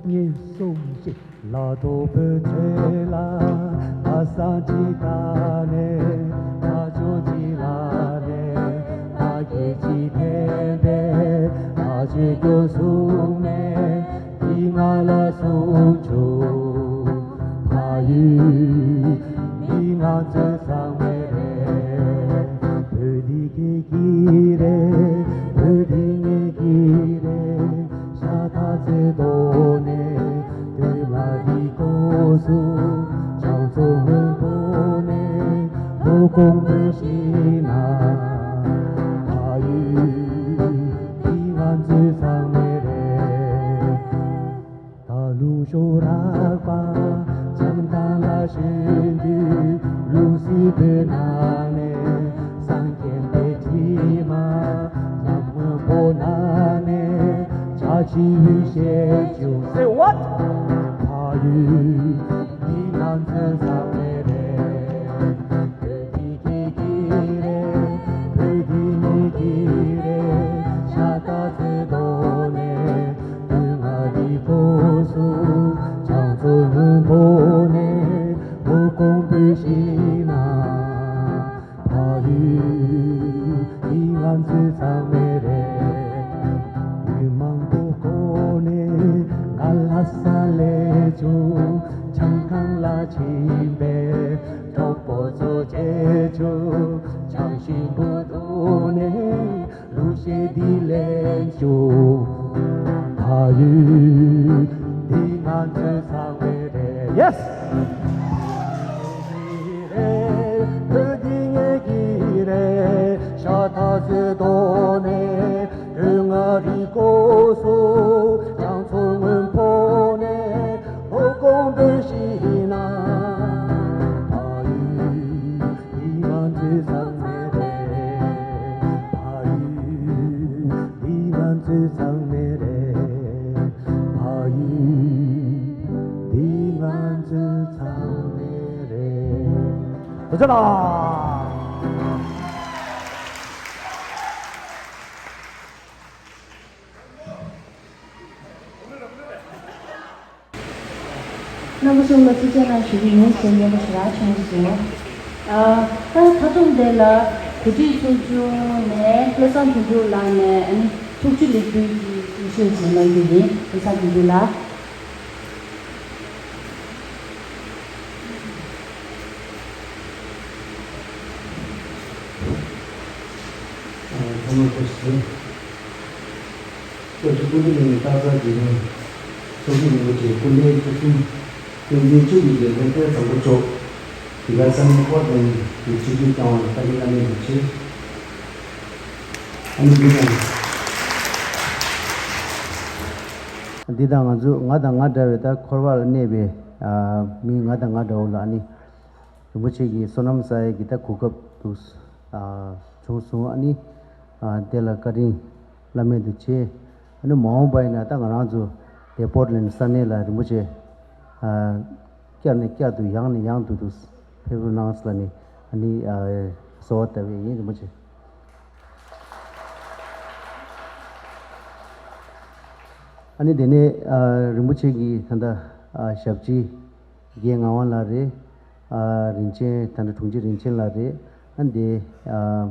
ངན་སོང་ཞིག་ལ་ཐོབ་པའི་ཚེ་ལ། ལྷ་ས་ཅི་ད་ནས་ལྷ་ཆོས་ཅི་ལ་ནས་ལྷ་སྐྱེས་ཅི་འཐེན་པས་ལྷ་ཆོས་སྐྱོ་གསུང་མེད། འདི་ང་ལ་སོང་ཆོག་ཕ་ཡུལ་འདི་ང་ཚོའི་ཚང་མའི་རེད། བོད་འདི་ཁྱེད་ཀྱི་རེད། བོད་འདི་ངེད་ཀྱི་རེད། ཤ་ཐག་ཚེ་ཐོག་ནས་སྟོད་མངའ་རིས་ཀོང་སུ་བྱང་མཚོ་སྔོན་པོ་ནས་ལྷོ་ཀོང་པོའི་ཞིང་ན་ཕ་ཡུལ་འདི་ང་ཚོའི་ཚང་མའི་རེད། ད་ལུང་ཤོ་རག་པ་བྱང་ཐང་ལ་ཞོན་དུས་ལུང་སྲིན་པོའི་ནང་ནས་སངས་རྒྱས་པའི་དྲི་མ། ཉམས་སྔོན་པོ་ནང་ནས་བྱ་བྱིའུ་བཤད་བྱུང་། Say what? ཕ་ཡུལ་འདི་ང་ཚོའི་ཚང་མའི་རེད། བོད་འདི་ཁྱེད་ཀྱི་རེད། བོད་འདི་ངེད་ཀྱི་རེད། ཤ་སྟག་ཚེ་ཐོག་ནས་སྟོད་མངའ་རིས་ཀོང་སུ་བྱང་མཚོ་སྔོན་པོ་ནས་ལྷོ་ཀོང་པོའི་ཞིང་ན་ཕ་ཡུལ་འདི་ང་ཚོའི་ཚང་མའི་རེད། ཉིན་མང་པོ་འགོར་ནས་ང་ལྷ་ས་སླེབས་བྱུང་། བྱང་ཁང་ལ་ཕྱིན་པས་གྲོགས་པོ་ཚོ་མཇལ་བྱུང་། བྱང་ཞིང་པོ་དུ་ནས་གླུ་གཞས་འདི་ལེན་བྱུང་། ཕ་ཡུལ་འདི་ང་ཚོའི་ཚང་མའི་རེད། Yes! བོད་འདི་ངེད་ཀྱི་རེད། ཤ་ཐག་ཚེ་ཐོག་ནས་སྟོད་མངའ་རིས་ཀོང་སུ་བྱང་མཚོ་སྔོན་པོ་ནས་ལྷོ་ཀོང་པོའི་ཞིང་ན་ཕ་ཡུལ་འདི་ང་ཚོའི་ཚང་མའི་རེད། ཕ་ཡུལ་འདི་ང་ཚོའི་ཚང་མའི་རེད། ཕ་ཡུལ་འདི་ང་ཚོའི་ཚང་མའི་རེད། ཐུགས་རྗེ་གནང་། རྣམ་པ་གསུམ་ལ་ཐུགས་རྗེ་གནང་ཞུ་གི་ཡིན་ཞེས་སྙན་པོ་ཞེ་དྲག་བྱུང་སོང་། ཨ། ད་ད་དུང་དེ་ལ་གོ་སྒྲིག་ཚོགས་ཆུང་ནས་བློ་བཟང་དོན་གྲུབ་ལགས་ནས་ཨ་ནི་ཐུགས་རྗེ་ལེགས་འབུལ་གྱི་གསུང་བཤད་ཅིག་གནང་རྒྱུ་ཡིན། བློ་བཟང་དོན་གྲུབ་ལགས། ཨ། ཐོག་མར་ཐུགས་རྗེ་ཆེ། སྐྱབས་རྗེ་ཀུན་འདུས་གླིང་གི་སྟག་འཚེར་དགེ་རྒན་ཚོགས་ཞུགས་རིན་པོ་ཆེ་སྐུ་ཕྲེང་བཅུ་གསུམ་བསྟན་འཛིན་ཆོས་ཀྱི་རྒྱལ་མཚན་དཔལ་བཟང་པོ་མཆོག་འདི་ག་ས་གནས་ཀོ་ཊ་ལན་གྱི་ཆིབས་བསྒྱུར་བསྐྱངས་པ་ལ་བཀའ་དྲིན་བླ་མེད་དུ་ཆེ། ཨ་ནི་འདི་དང་། འདི་དང་ང་ཚོ་ང་དང་ང་འདྲ་བའི་ད་འཁོར་བ་ལ་གནས་པའི་ཨ་མི་ང་དང་ང་འདྲ་བོ་ལ་ཨ་ནི། རིན་པོ་ཆེ་གི་བསོད་ནམས་བསགས་ཡས་ཀྱི་ད་གོ་སྐབས་འདུག་ཨ་བྱུང་སོང་། ཨ་ནི་ཨ་དེ་ལ་བཀའ་དྲིན་བླ་མེད་དུ་ཆེ། ཨ་ནི་མ་འོངས་པ་ཡིན་ན་ད་ང་རང་ཚོ་དེ་པོར་ཊི་ལེན་ས་གནས་ལ་རིན་པོ་ཆེ་ཨ་བསྐྱར་ནས་བསྐྱར་དུ་ཡང་ནས་ཡང་དུ་འདུག་ཕེབས་རོགས་གནང་ཟེར་ལ་ནི་ཨ་ནི་ཨ་གསོལ་བ་བཏབ་པ་ཡིན། རིན་པོ་ཆེ། ཨ་ནི་དེ་ནས་ཨ་རིན་པོ་ཆེ་གི་ད་ལྟ་ཨ་ཞབས་ཕྱི་རྒན་ངག་དབང་ལགས་རེད། ཨ་རིན་ཆེན་ད་ལྟ་དྲུང་ཆེ་རིན་ཆེན་ལགས་རེད། ཨ་ནི་དེ་ཨ་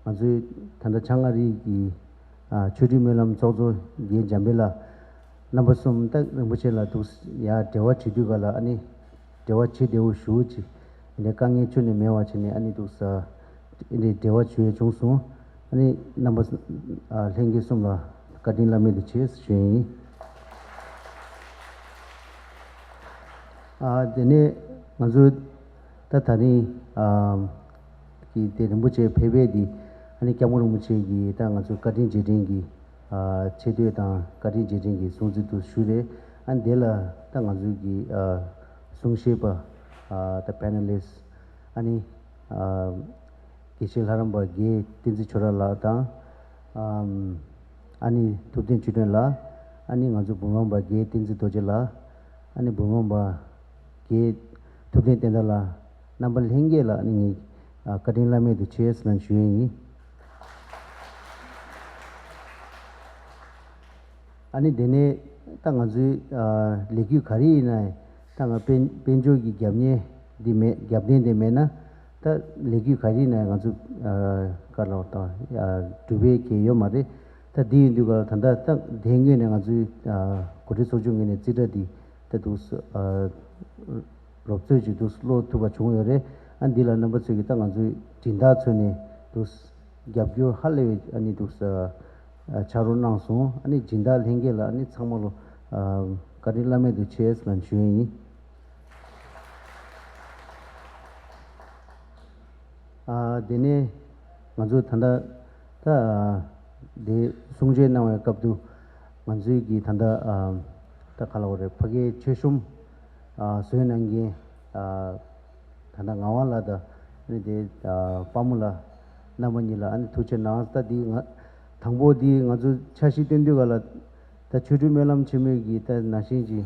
ང་ཚོའི་ད་ལྟ་བྱང་ཨ་རི་གི་ཨ་ཆོས་ཁྲིད་སྨོན་ལམ་ཚོགས་གཙོ་རྒན་འཇམ་དཔལ་ལགས། རྣམ་པ་གསུམ་ད་རིན་པོ་ཆེ་ལ་འདུག་ཡ་འབྲེལ་བ་བྱེད་དུས་ག་ལ་ཨ་ནི་འབྲེལ་བ་བྱེད་བདེ་བོ་ཞུ་ཅིག་ཡིན་ནའི་དཀའ་ངལ་ཁྱོན་ནས་མེད་པ་བྱས་ནས་ཨ་ནི་འདུག་ས་ཨ་ནི་འབྲེལ་བ་བྱེད་ཡ་བྱུང་སོང་། ཨ་ནི་རྣམ་པ་ཨ་ལྷན་རྒྱས་གསུམ་ལ་བཀའ་དྲིན་བླ་མེད་དུ་ཆེ་ཞུ་ཡ་ཡིན། ཨ་དེ་ནས་ང་ཚོ་ད་ད་རིང་ཨ་གི་དེ་རིན་པོ་ཆེ་ཕེབས་པའི་དེ་ཨ་ནི་སྐྱབས་མགོན་རིན་པོ་ཆེ་གི་ད་ང་ཚོ་བཀའ་དྲིན་རྗེས་དྲན་གྱི་ཨ་ཆེ་བསྟོད་དང་བཀའ་དྲིན་རྗེས་དྲན་གྱི་སྲུང་བརྩི་དུ་ཞུ་རེད། ཨ་ནི་དེ་ལ་ད་ང་ཚོ་གི་ཨ་གསུང་བཤད་པ་ཨ་ད་པེ་ནེ་ལིསི་ཊི་ཨ་ནི་ཨ་དགེ་བཤེས་ལྷ་རམས་པ་དགེ་བསྟན་འཛིན་ཆོས་གྲགས་ལགས་དང་ཨམ་ཨ་ནི་ཐུབ་བསྟན་ཆོས་སྒྲོན་ལགས། ཨ་ནི་ང་ཚོ་འབུམ་རམས་པ་དགེ་བསྟན་འཛིན་རྡོ་རྗེ་ལགས། ཨ་ནི་འབུམ་རམས་པ་དགེ་ཐུབ་བསྟན་བསྟན་དར་ལགས། རྣམ་པ་ལྷན་རྒྱས་ལ་ཨ་ནི་ངས་ཨ་བཀའ་དྲིན་བླ་མེད་དུ་ཆེ་ཟེར་ན་ཞུ་ཡས་ཡིན། ཨ་ནི་དེ་ནས་ ད་ང་ཚོའི་ཨ་ལས་འགུལ་ག་རེ་ཡིན་ན་ཡང་ད་ང་དཔལ་དཔལ་འབྱོར་གྱི་རྒྱབ་གཉེར་འདི་མེད། རྒྱབ་རྟེན་དེ་མེད་ན་ད་ལས་འགུལ་ག་རེ་ཡིན་ན་ཡང་ང་ཚོ་ཨ་ག་ལ་ད་ཨ་འགྲུབ་པའི་གི་ཡོད་མ་རེད། ད་འདི་ཡིན་དུས་ག་ད་ལྟ་ད་དེ་སྔོན་ནས་ང་ཚོའི་ཨ་གོ་སྒྲིག་ཚོགས་ཆུང་ངོས་ནས་རྩིས་ཁྲ་འདི་ད་འདུག་ཨ་རོབ་ཚོད་ཅིག་འདུག་བློ་ཐུབ་པ་བྱུང་ཡོད་རེད། ཨ་འདི་ལ་རྣམ་པ་ཚོས་ཀྱི་ད་ང་ཚོའི་སྦྱིན་བདག་ཚོ་ནས་འདུག་རྒྱབ་སྐྱོར་ཧ་ལས་པའི་ཨ་ནི་འདུག་ས་ཨ་ཕྱག་རོགས་གནང་སོང་། ཨ་ནི་སྦྱིན་བདག་ལྷན་རྒྱས་ལ་ཨ་ནི་ཚང་མ་ལོ་ཨ་བཀའ་དྲིན་བླ་མེད་དུ་ཆེ་ཟེར་ལ་ཞུ་ཡས་ཡིན། ཨ་དེ་ནས་ང་ཚོ་ད་ལྟ་ད་དེ་གསུང་ཆོས་གནང་བའི་སྐབས་དུ་ང་ཚོའི་གི་ད་ལྟ་ཨ་ད་ག་ལ་བ་རེད། ཕ་གིའི་མཆོད་གཤོམ་ཨ་བཟོས་གནང་མཁན་ཨ་ད་ལྟ་ངག་དབང་ལགས་དང་ཨ་ནི་དེ་ཨ་དཔའ་མོ་ལགས་རྣམ་པ་གཉིས་ལ་ཨ་ནི་ཐུགས་རྗེ་གནང་། ད་འདི་ང་དང་པོ་འདི་ང་ཚོ་འཆར་གཞི་བཏོན་དུས་ག་ལ་ད་ཆོ་འཕྲུལ་སྨོན་ལམ་ཆེན་མོའི་གི་ད་ནང་བཞིན་གྱི་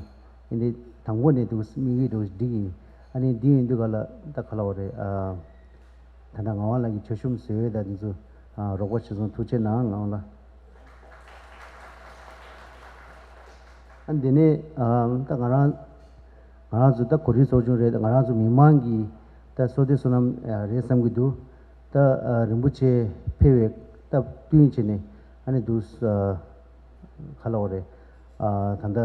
ཨ་ནི་དང་པོ་ནས་འདུག་དམིགས་ཡུལ་འདུག་འགྲིག་ཡིན། ཨ་ནི་འདི་ཡིན་དུས་ག་ལ་ད་ག་ལ་བ་རེད། ཨ་ད་ལྟ་ངག་དབང་ལགས་ཀྱི་མཆོད་གཤོམ་བཟོས་ཡོད། ད་འདི་ཚོ་ཨ་རོགས་པ་བྱས་སོང་། ཐུགས་རྗེ་གནང་། ངག་དབང་ལགས། ཨ་འདི་ནས་ཨ་ད་ང་རང་ང་རང་ཚོ་ད་གོ་སྒྲིག་ཚོགས་ཆུང་རེད། ང་རང་ཚོ་མི་མང་གི་ད་བསོད་བདེ་བསོད་ནམས་ཨ་རེད་བསམ་གྱི་འདུག་ད་ཨ་རིན་པོ་ཆེ་ཕེབས་པའི་སྟབས་བསྟུན་བྱས་ནས་ཨ་ནི་འདུག་ཨ་ག་ལ་བ་རེད། ཨ་ད་ལྟ་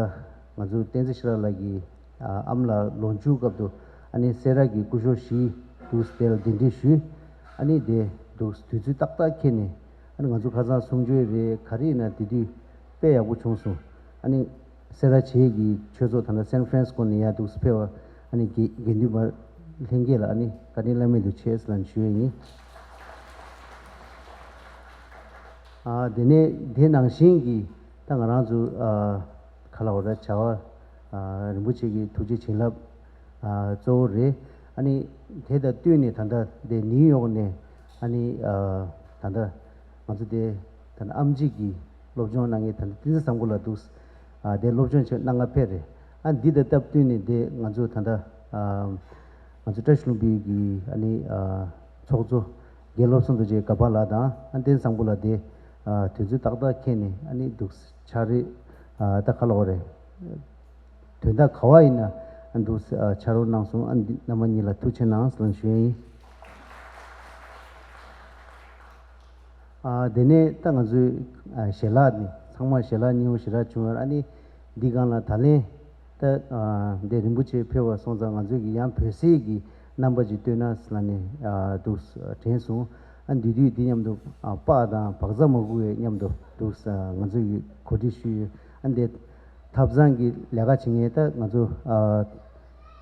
ང་ཚོ་བསྟན་འཛིན་ཤེས་རབ་ལགས་ཀྱི་ཨ་ཨམ་ལགས་ལོ་མཇུག་སྐབས་དུ་ཨ་ནི་སེ་ར་གི་སྐུ་ཞབས་བཞི་འདུག་དེ་ལ་གདན་འདྲེན་ཞུས། ཨ་ནི་དེ་འདུག་དུས་ཚོད་ཏག་ཏག་འཁེལ་ནས་ཨ་ནི་ང་ཚོ་ཁ་སང་གསུང་ཆོས་རེད་ག་རེ་ཡིན་ན་དེ་དུས་དཔེ་ཡག་པོ་བྱུང་སོང་། ཨ་ནི་སེ་ར་བྱེས་ཀྱི་ཆོས་ཚོགས་ད་ལྟ་སན་ཧྥ་རན་སི་ཀོ་ནས་ཡར་འདུག་ཕེབས་པ་ཨ་ནི་དགེ་དགེ་འདུན་པ་ལྷན་རྒྱས་ལ་ཨ་ནི་བཀའ་དྲིན་བླ་མེད་དུ་ཆེ་ཟེར་ལ་ཞུ་ཡས་ཡིན། ཨ་དེ་ནས་དེ་ནང་བཞིན་གྱི་ད་ང་རང་ཚོ་ཨ་ག་ལ་བ་ད་བྱ་བ་ཨ་རིན་པོ་ཆེ་གི་ཐུགས་རྗེ་བྱིན་རླབས་ཨ་གཙོ་བོ་རེད། ཨ་ནི་དེ་དང་བསྟུན་ནས་ད་ལྟ་དེ་ནིའུ་ཡོག་ནས་ཨ་ནི་ཨ་ད་ལྟ་ང་ཚོ་དེ་ད་ལྟ་ཨེམ་ཆི་གི་སློབ་སྦྱོང་གནང་མཁན་ད་ལྟ་བསྟན་འཛིན་བཟང་པོ་ལགས་འདུག་ཨ་དེ་སློབ་སྦྱོང་བྱེད་གནང་ག་ཕེབས་རེད། ཨ་འདི་དང་སྟབས་བསྟུན་ནས་དེ་ང་ཚོ་ད་ལྟ་ཨ་ང་ཚོ་བཀྲ་ཤིས་ལྷུན་པོའི་གི་ཨ་ནི་ཨ་ཚོགས་གཙོ་དགེ་སློབ་ཚོ་འདུ་བྱེད་ག་པ་ལགས་དང་ཨ་བསྟན་འཛིན་བཟང་པོ་ལགས་དེ་ཨ་དུས་ཚོད་ཏག་ཏག་འཁེལ་ནས་ཨ་ནི་འདུག་ཕྱག་རེས་ཨ་ད་ག་ལ་བ་རེད། དོན་དག་ག་བ་ཡིན་ན་ཨ་འདུག་ཨ་ཕྱག་རོགས་གནང་སོང་། ཨ་འདི་རྣམ་པ་གཉིས་ལ་ཐུགས་རྗེ་གནང་ཟེར་ཞུ་ཡས་ཡིན། ཨ་དེ་ནས་ད་ང་ཚོའི་ཨ་ཞལ་ལག་ནི་ཚང་མ་ཞལ་ལག་སྙིང་པོ་ཞེ་དྲག་བྱུང་ཡོད། ཨ་ནི་འདི་སྒང་ལ་ད་ལན་ད་ཨ་འདི་རིན་པོ་ཆེ་ཕེབས་པ་སོང་ཙང་ང་ཚོའི་གི་ཡང་བོད་ཟས་ཀྱི་རྣམ་པ་ཅིག་སྟོན་ན་ཟེར་ལ་ནས་ཨ་འདུག་དྲན་སོང་། ཨ་འདི་དུས་འདི་མཉམ་དུ་ཨ་པགས་དང་བག་ཚ་མ་གུ་བའི་མཉམ་དུ་འདུག་ང་ཚོའི་གི་གོ་སྒྲིག་ཞུས་ཡོད། ཨ་འདི་ཐབ་ཚང་གི་ལས་ཀ་བྱེད་མཁན་ད་ང་ཚོ་ཨ་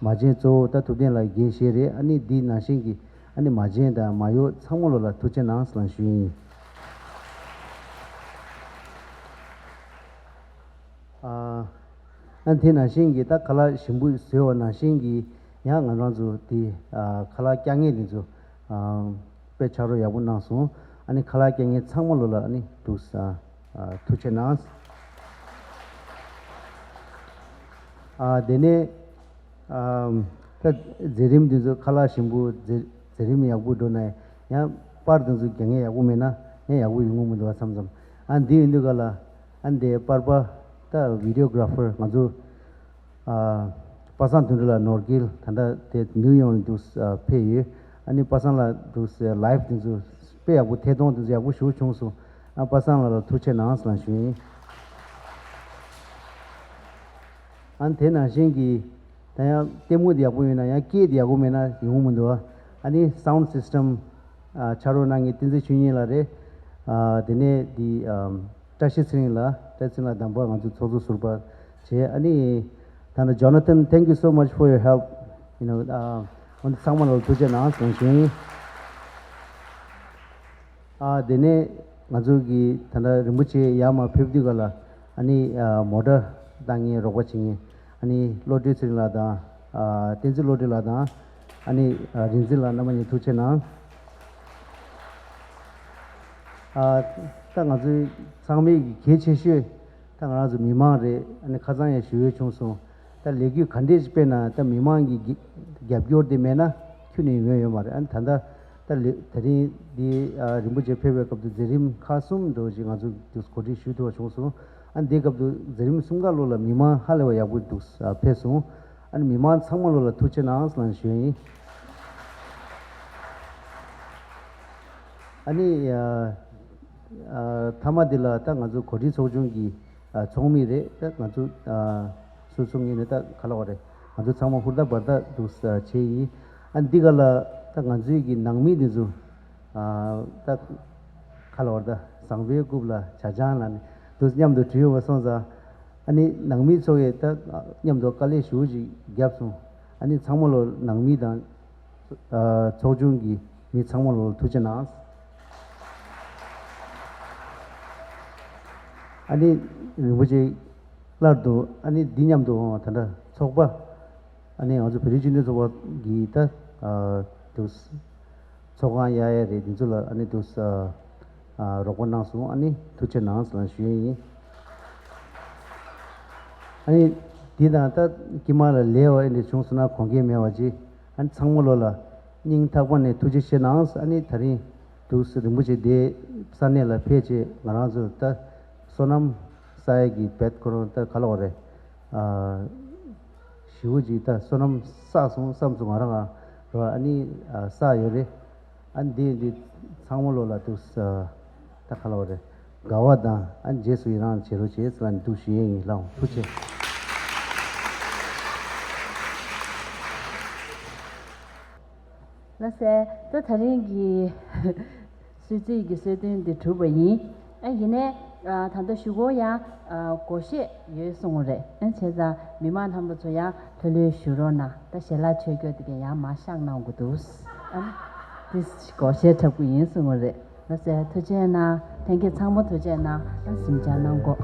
མ་བྱན་གཙོ་བོ་ད་ཐུབ་བསྟན་ལགས་དགེ་བཤེས་རེད། ཨ་ནི་འདི་ནང་བཞིན་གྱི་ཨ་ནི་མ་བྱན་དང་མ་ཡོ་ཚང་མ་ལོ་ལ་ཐུགས་རྗེ་གནང་ཟེར་ལ་ཞུ་ཡིན། ཨ་ཨ་དེ་ནང་བཞིན་གྱི་ད་ཁ་ལག་ཞིམ་པོ་བཟོས་པ་ནང་བཞིན་གྱི་ཡང་ང་རང་ཚོ་དེ་ཨ་ཁ་ལག་བཀྱག་མཁན་དེ་ཚོ་ཨ་དཔེ་ཕྱག་རོགས་ཡག་པོ་གནང་སོང་། ཨ་ནི་ཁ་ལག་བཀྱག་མཁན་ཚང་མ་ལོ་ལ་ཨ་ནི་འདུག་ས་ཨ་ཐུགས་རྗེ་གནང་། ཨ་དེ་ནས་ཨ་ད་མཛད་རིམ་འདི་ཚོ་ཁ་ལག་ཞིམ་པོ་མཛད་མཛད་རིམ་ཡག་པོ་འགྲོ་ན་ཡང་པར་འདི་ཚོ་རྒྱག་མཁན་ཡག་པོ་མེད་ན་ཡང་ཡག་པོ་ཡོང་གི་མི་འདུག་བསམ་བསམ། ཨ་འདི་ཡིན་དུས་ག་ལ་ཨ་འདི་པར་པ་ད་བི་ཌི་ཡོ་གྷ་ར་ཕར་ང་ཚོ་ཨ་པ་སངས་དོན་གྲུབ་ལགས་ནོར་སྐལ་ད་ལྟ་དེ་ནིའུ་ཡོག་ནས་འདུག་ཨ་ཕེབས་ཡོད། ཨ་ནི་པ་སངས་ལགས་འདུག་ལའེབ་འདི་ཚོ་དཔེ་ཡག་པོ་ཐད་གཏོང་འདི་ཚོ་ཡག་པོ་ཞེ་པོ་བྱུང་སོང་། ཨ་པ་སངས་ལགས་ལ་ཐུགས་རྗེ་གནང་ཟེར་ལ་ཞུ་ཡིན། ཨ་ནི་དེ་ནང་བཞིན་གྱི་ད་ཡང་ལྟད་མོ་དེ་ཡག་པོ་ཡོད་ན་ཡང་སྐད་དེ་ཡག་པོ་མེད་ན་ཡོང་མི་འདུག་ཨ་ནི་སའུན་ཌི་སིས་ཊམ་ཨ་ཕྱག་རོགས་གནང་མཁན་བསྟན་འཛིན་ཆོས་ཉིད་ལགས་རེད། ཨ་དེ་ནས་དེ་ཨམ་བཀྲ་ཤིས་ཚེ་རིང་ལགས། བཀྲ་ཤིས་ཚེ་རིང་ལགས་དམ་པ་ང་ཚོའི་ཚོགས་གཙོ་ཟུར་པ་བྱས། ཨ་ནི་ད་ནི་Jonathan, thank you so much for your help. You know, ཨ་འོན་ཏེ་ཚང་མ་ལ་ཐུགས་རྗེ་གནང་ཟེར་ཞུ་ཡིན། ཨ་དེ་ནས་ང་ཚོ་གི་ད་ལྟ་རིན་པོ་ཆེ་ཡར་མར་ཕེབས་དུས་ག་ལ་ཨ་ནི་ཨ་མོ་ཊ་བཏང་མཁན་རོགས་པ་བྱེད་མཁན་ཨ་ནི་བློ་གྲོས་ཚེ་རིང་ལགས་དང་ཨ་བསྟན་འཛིན་བློ་གྲོས་ལགས་དང་ཨ་ནི་ཨ་རིག་འཛིན་ལགས་རྣམ་པ་གཉིས་ཐུགས་རྗེ་གནང་། ཨ་ད་ང་ཚོའི་ཚང་མའི་གི་གལ་ཆེ་ཤོས་ད་ང་རང་ཚོ་མི་མང་རེད། ཨ་ནི་ཁ་སང་ཡང་ཞུ་འོས་བྱུང་སོང་། ད་ལས་འགུལ་ག་འདྲས་ཞིག་སྤེལ་ན་ད་མི་མང་གི་རྒྱབ་སྐྱོར་དེ་མེད་ན་ཁྱོན་ནས་ཡོང་ཡོད་མ་རེད། ཨ་ནི་ད་ལྟ་ད་ལེ་དེ་རིང་འདི་ཨ་རིན་པོ་ཆེ་ཕེབས་པའི་སྐབས་དུ་མཛད་རིམ་ཁག་གསུམ་འདྲ་བོ་ཞིག་ང་ཚོ་འདུག་གོ་སྒྲིག་ཞུ་ཐུབ་པ་བྱུང་སོང་ ཨ་འདིའི་སྐབས་དུ་མཛད་རིམ་གསུམ་ཀ་ལོ་ལ་མི་མང་ཧ་ལས་པ་ཡག་པོ་འདུག་ཨ་ཕེབས་སོང་། ཨ་ནི་མི་མང་ཚང་མ་ལོ་ལ་ཐུགས་རྗེ་གནང་ལ་ཞུ་ཡིན། ཨ་ནི་ཨ་ཨ་མཐའ་མ་འདི་ལ་ད་ང་ཚོ་གོ་སྒྲིག་ཚོགས་ཆུང་གི་ཨ་ཚོགས་མི་རེད། ད་ང་ཚོ་ཨ་སུ་སུ་ངེས་ནས་ད་ག་ལ་བ་རེད། ང་ཚོ་ཚང་མ་ཧུར་ཐག་འབར་ཐག་འདུག་ཨ་བྱས་ཡིན། ཨ་འདི་ག་ལ་ད་ང་ཚོའི་གི་ནང་མི་འདི་ཚོ་ཨ་ད་ག་ལ་བ་རེད། ད་བཟང་པོའི་རྐུབ་ལ་བྱ་ཆང་ལ་ནི་འདུག་མཉམ་དུ་བྲིས་ཡོད་པ་སོང་ཙང་། ཨ་ནི་ནང་མི་ཚོ་ཡས་ད་མཉམ་དུ་དཀའ་ལས་ཞེ་པོ་ཅིག་བརྒྱབ་སོང་། ཨ་ནི་ཚང་མ་ལོ་ནང་མི་དང་། ཨ་ཚོགས་ཆུང་གི་མི་ཚང་མ་ལོ་ཐུགས་རྗེ་གནང་། ཨ་ནི་རིན་པོ་ཆེ་སླར་དུ་ཨ་ནི་འདི་མཉམ་དུ་འོང་བ་ད་ལྟ་ཚོགས་པ་ཨ་ནི་ང་ཚོ་བོད་རིགས་སྤྱི་མཐུན་ཚོགས་པ་གི་ད་ཨ་དུ་ཚོགས་ཁང་གཡར་ཡས་རེད། འདི་ཚོ་ལ་ཨ་ནི་དུ་ཨ་རོགས་པ་གནང་སོང་། ཨ་ནི་ཐུགས་རྗེ་གནང་ཟེར་ཞུ་ཡས་ཡིན། ཨ་ནི་འདི་དང་ད་དཀྱིལ་མ་ལ་ལས་བ་ཨེ་འདྲ་བྱུང་སོང་ན་དགོངས་འགལ་མེད་པ་ཅིག་ཨ་ནི་ཚང་མ་ལོ་ལ་སྙིང་ཐག་པ་ནས་ཐུགས་རྗེ་ཆེ་གནང་། ཨ་ནི་ད་རིང་འདུག་སེ་རིན་པོ་ཆེ་དེ་ས་གནས་ལ་ཕེབས་བྱས་ང་རང་ཚོ་ད་བསོད་ནམས་བསགས་ཡས་ཀྱི་བེད་ཁོ་རང་ད་ག་ལ་བ་རེད། ཨ་ཞེ་པོ་ཅིག་ད་བསོད་ནམས་བསགས་སོང་བསམ་སོང་ང་རང་ང་རོ་ཨ་ནི་ཨ་བསགས་ཡོད་རེད། ཨ་འདི་འདི་ཚང་མ་ལོ་ལ་འདུག་ས་ད་ག་ལ་བ་རེད། དགའ་བ་དང་ཨ་རྗེས་སུ་ཡི་རང་བྱེད་རོགས་བྱེད་ཟེར་ལ་འདུག་ཞུ་ཡས་ཡིན། ལགས་འོང་། ཐུགས་རྗེ་ཆེ། ལགས་སེ། ད་ད་རིང་གི་གསོལ་ཚིགས་ཀྱི་གསོལ་སྟོན་འདི་གྲུབ་པ་ཡིན། ཨ་ཡིན་ནའི་ཨ་ད་ལྟ་ཞུ་སྒོ་ཡང་ཨ་སྒོར་གཞས་ཡོད་གསུངས་པ་རེད། ཨ་བྱས་ཙང་མི་མང་རྣམ་པ་ཚོ་ཡང་ལྷོད་ལྷོད་བཞུགས་རོགས་གནང་། ད་ཞལ་ལག་མཆོད་རྒྱུ་དེ་ག་ཡང་མ་བཞག་གནང་དགོས་འདུག་ཨ་ནི་དེ་སྒོར་གཞས་འཁྲབ་ཀྱི་ཡིན་གསུངས་པ་རེད། ལགས་སེ། ཐུགས་རྗེ་གནང་། ལྷན་རྒྱས་ཚང་མ་ཐུགས་རྗེ་གནང་། ཨ་གཟིམ་འཇགས་གནང་གོ།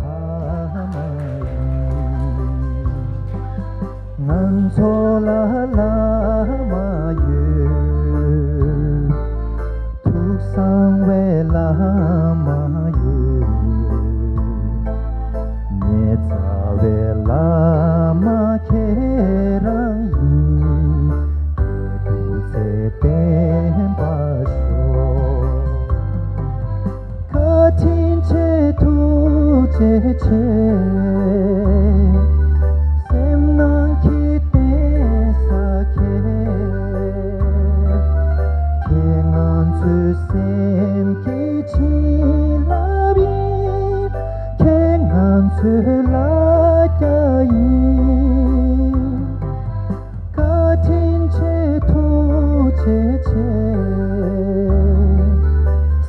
ང་ཚོ་ལ་བླ་མ་ཡོད། ཐུགས་གསང་བའི་བླ་མ་ཡོད། ཉེ་ཚ་བའི་བླ་མ་ཁྱེད་རང་ཡིན། ཁྱེད་སྐུ་ཚེ་བརྟན་པར་ཤོག་བཀའ་དྲིན་ཆེ། ཐུགས་རྗེ་ཆེ། སེམས་ནང་གི་བརྟེན་ས་ཁྱེད། ཁྱེད་ང་ཚོའི་སེམས་ཀྱི་བྱིན་རླབས་ཡིན། ཁྱེད་ང་ཚོའི་ལ་རྒྱ་ཡིན། བཀའ་དྲིན་ཆེ། ཐུགས་རྗེ་ཆེ།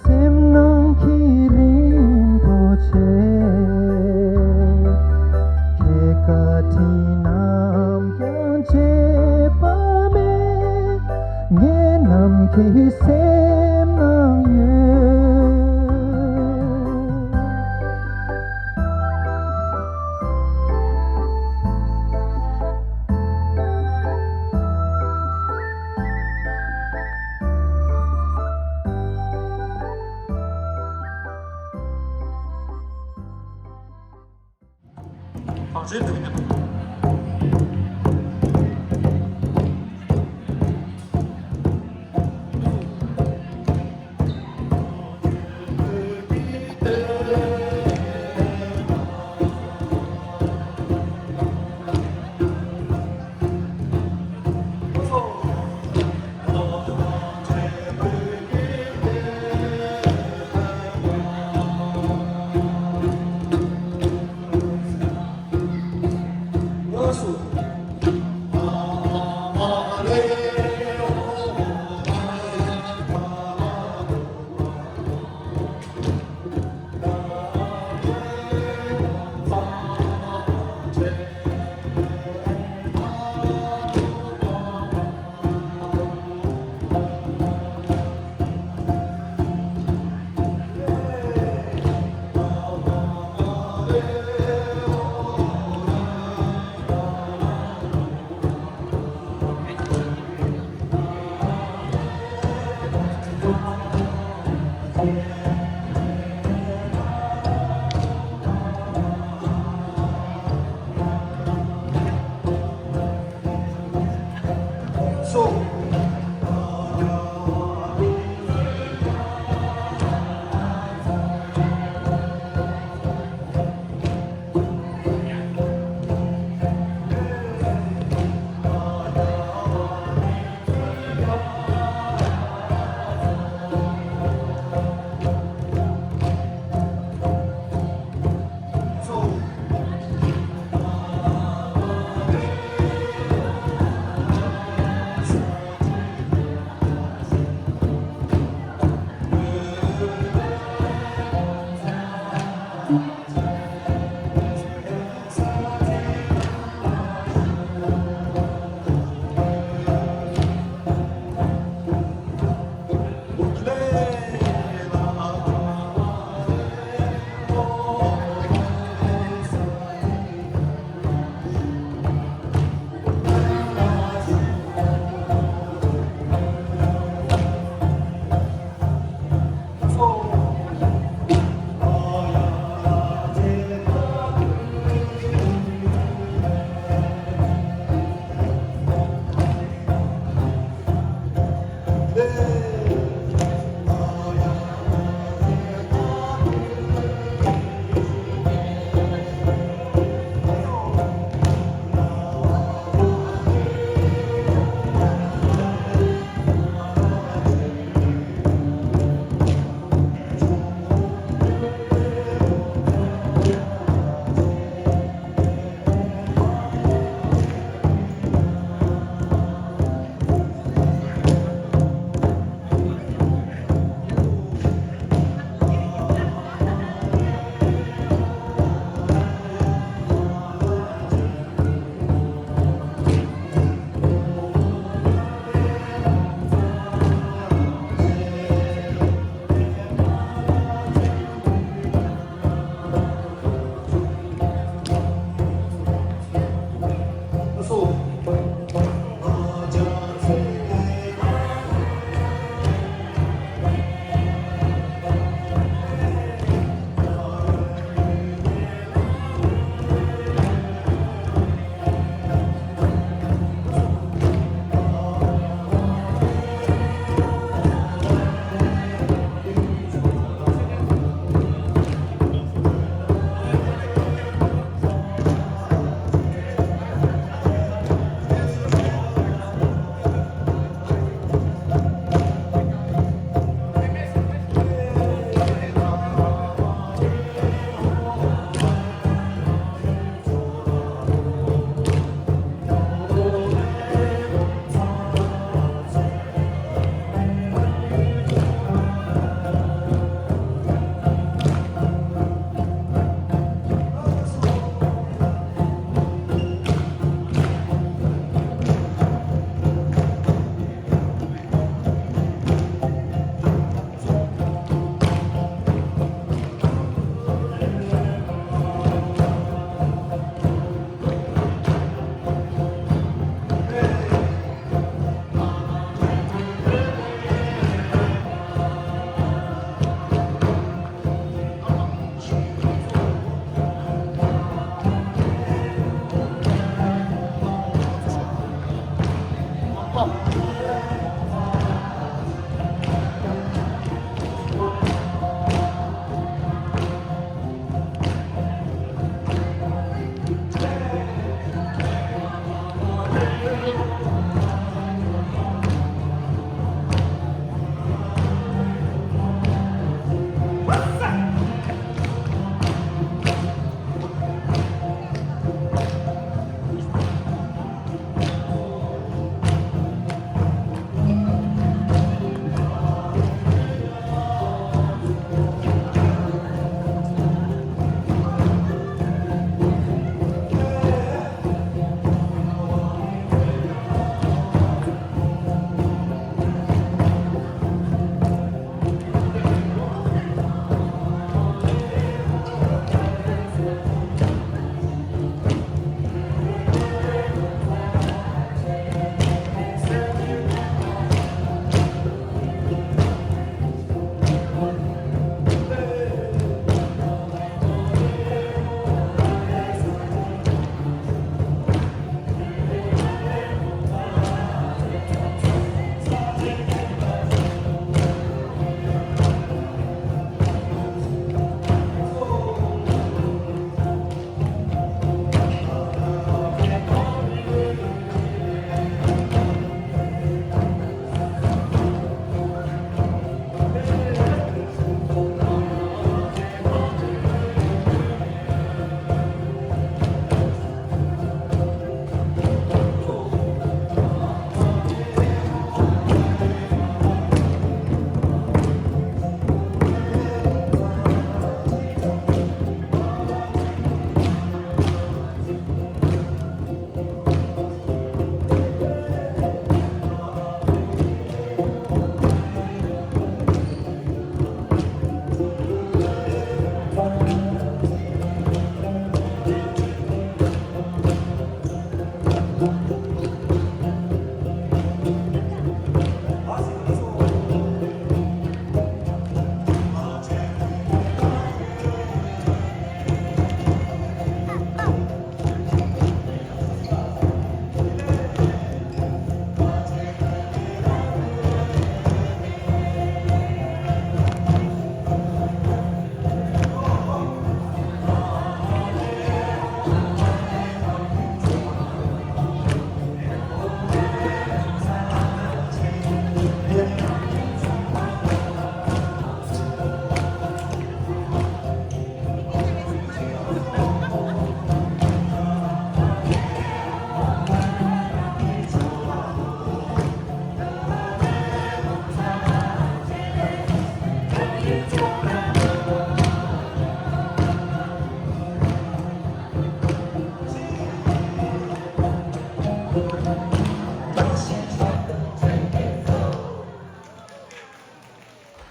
སེམས་ནང་གི་རིན་པོ་ཆེ། ཁྱེད་བཀའ་དྲིན་ནམ་ཡང་བརྗེད་པ་མེད། ངེད་རྣམས་ཀྱི་སེམས་ནང་ཡོད།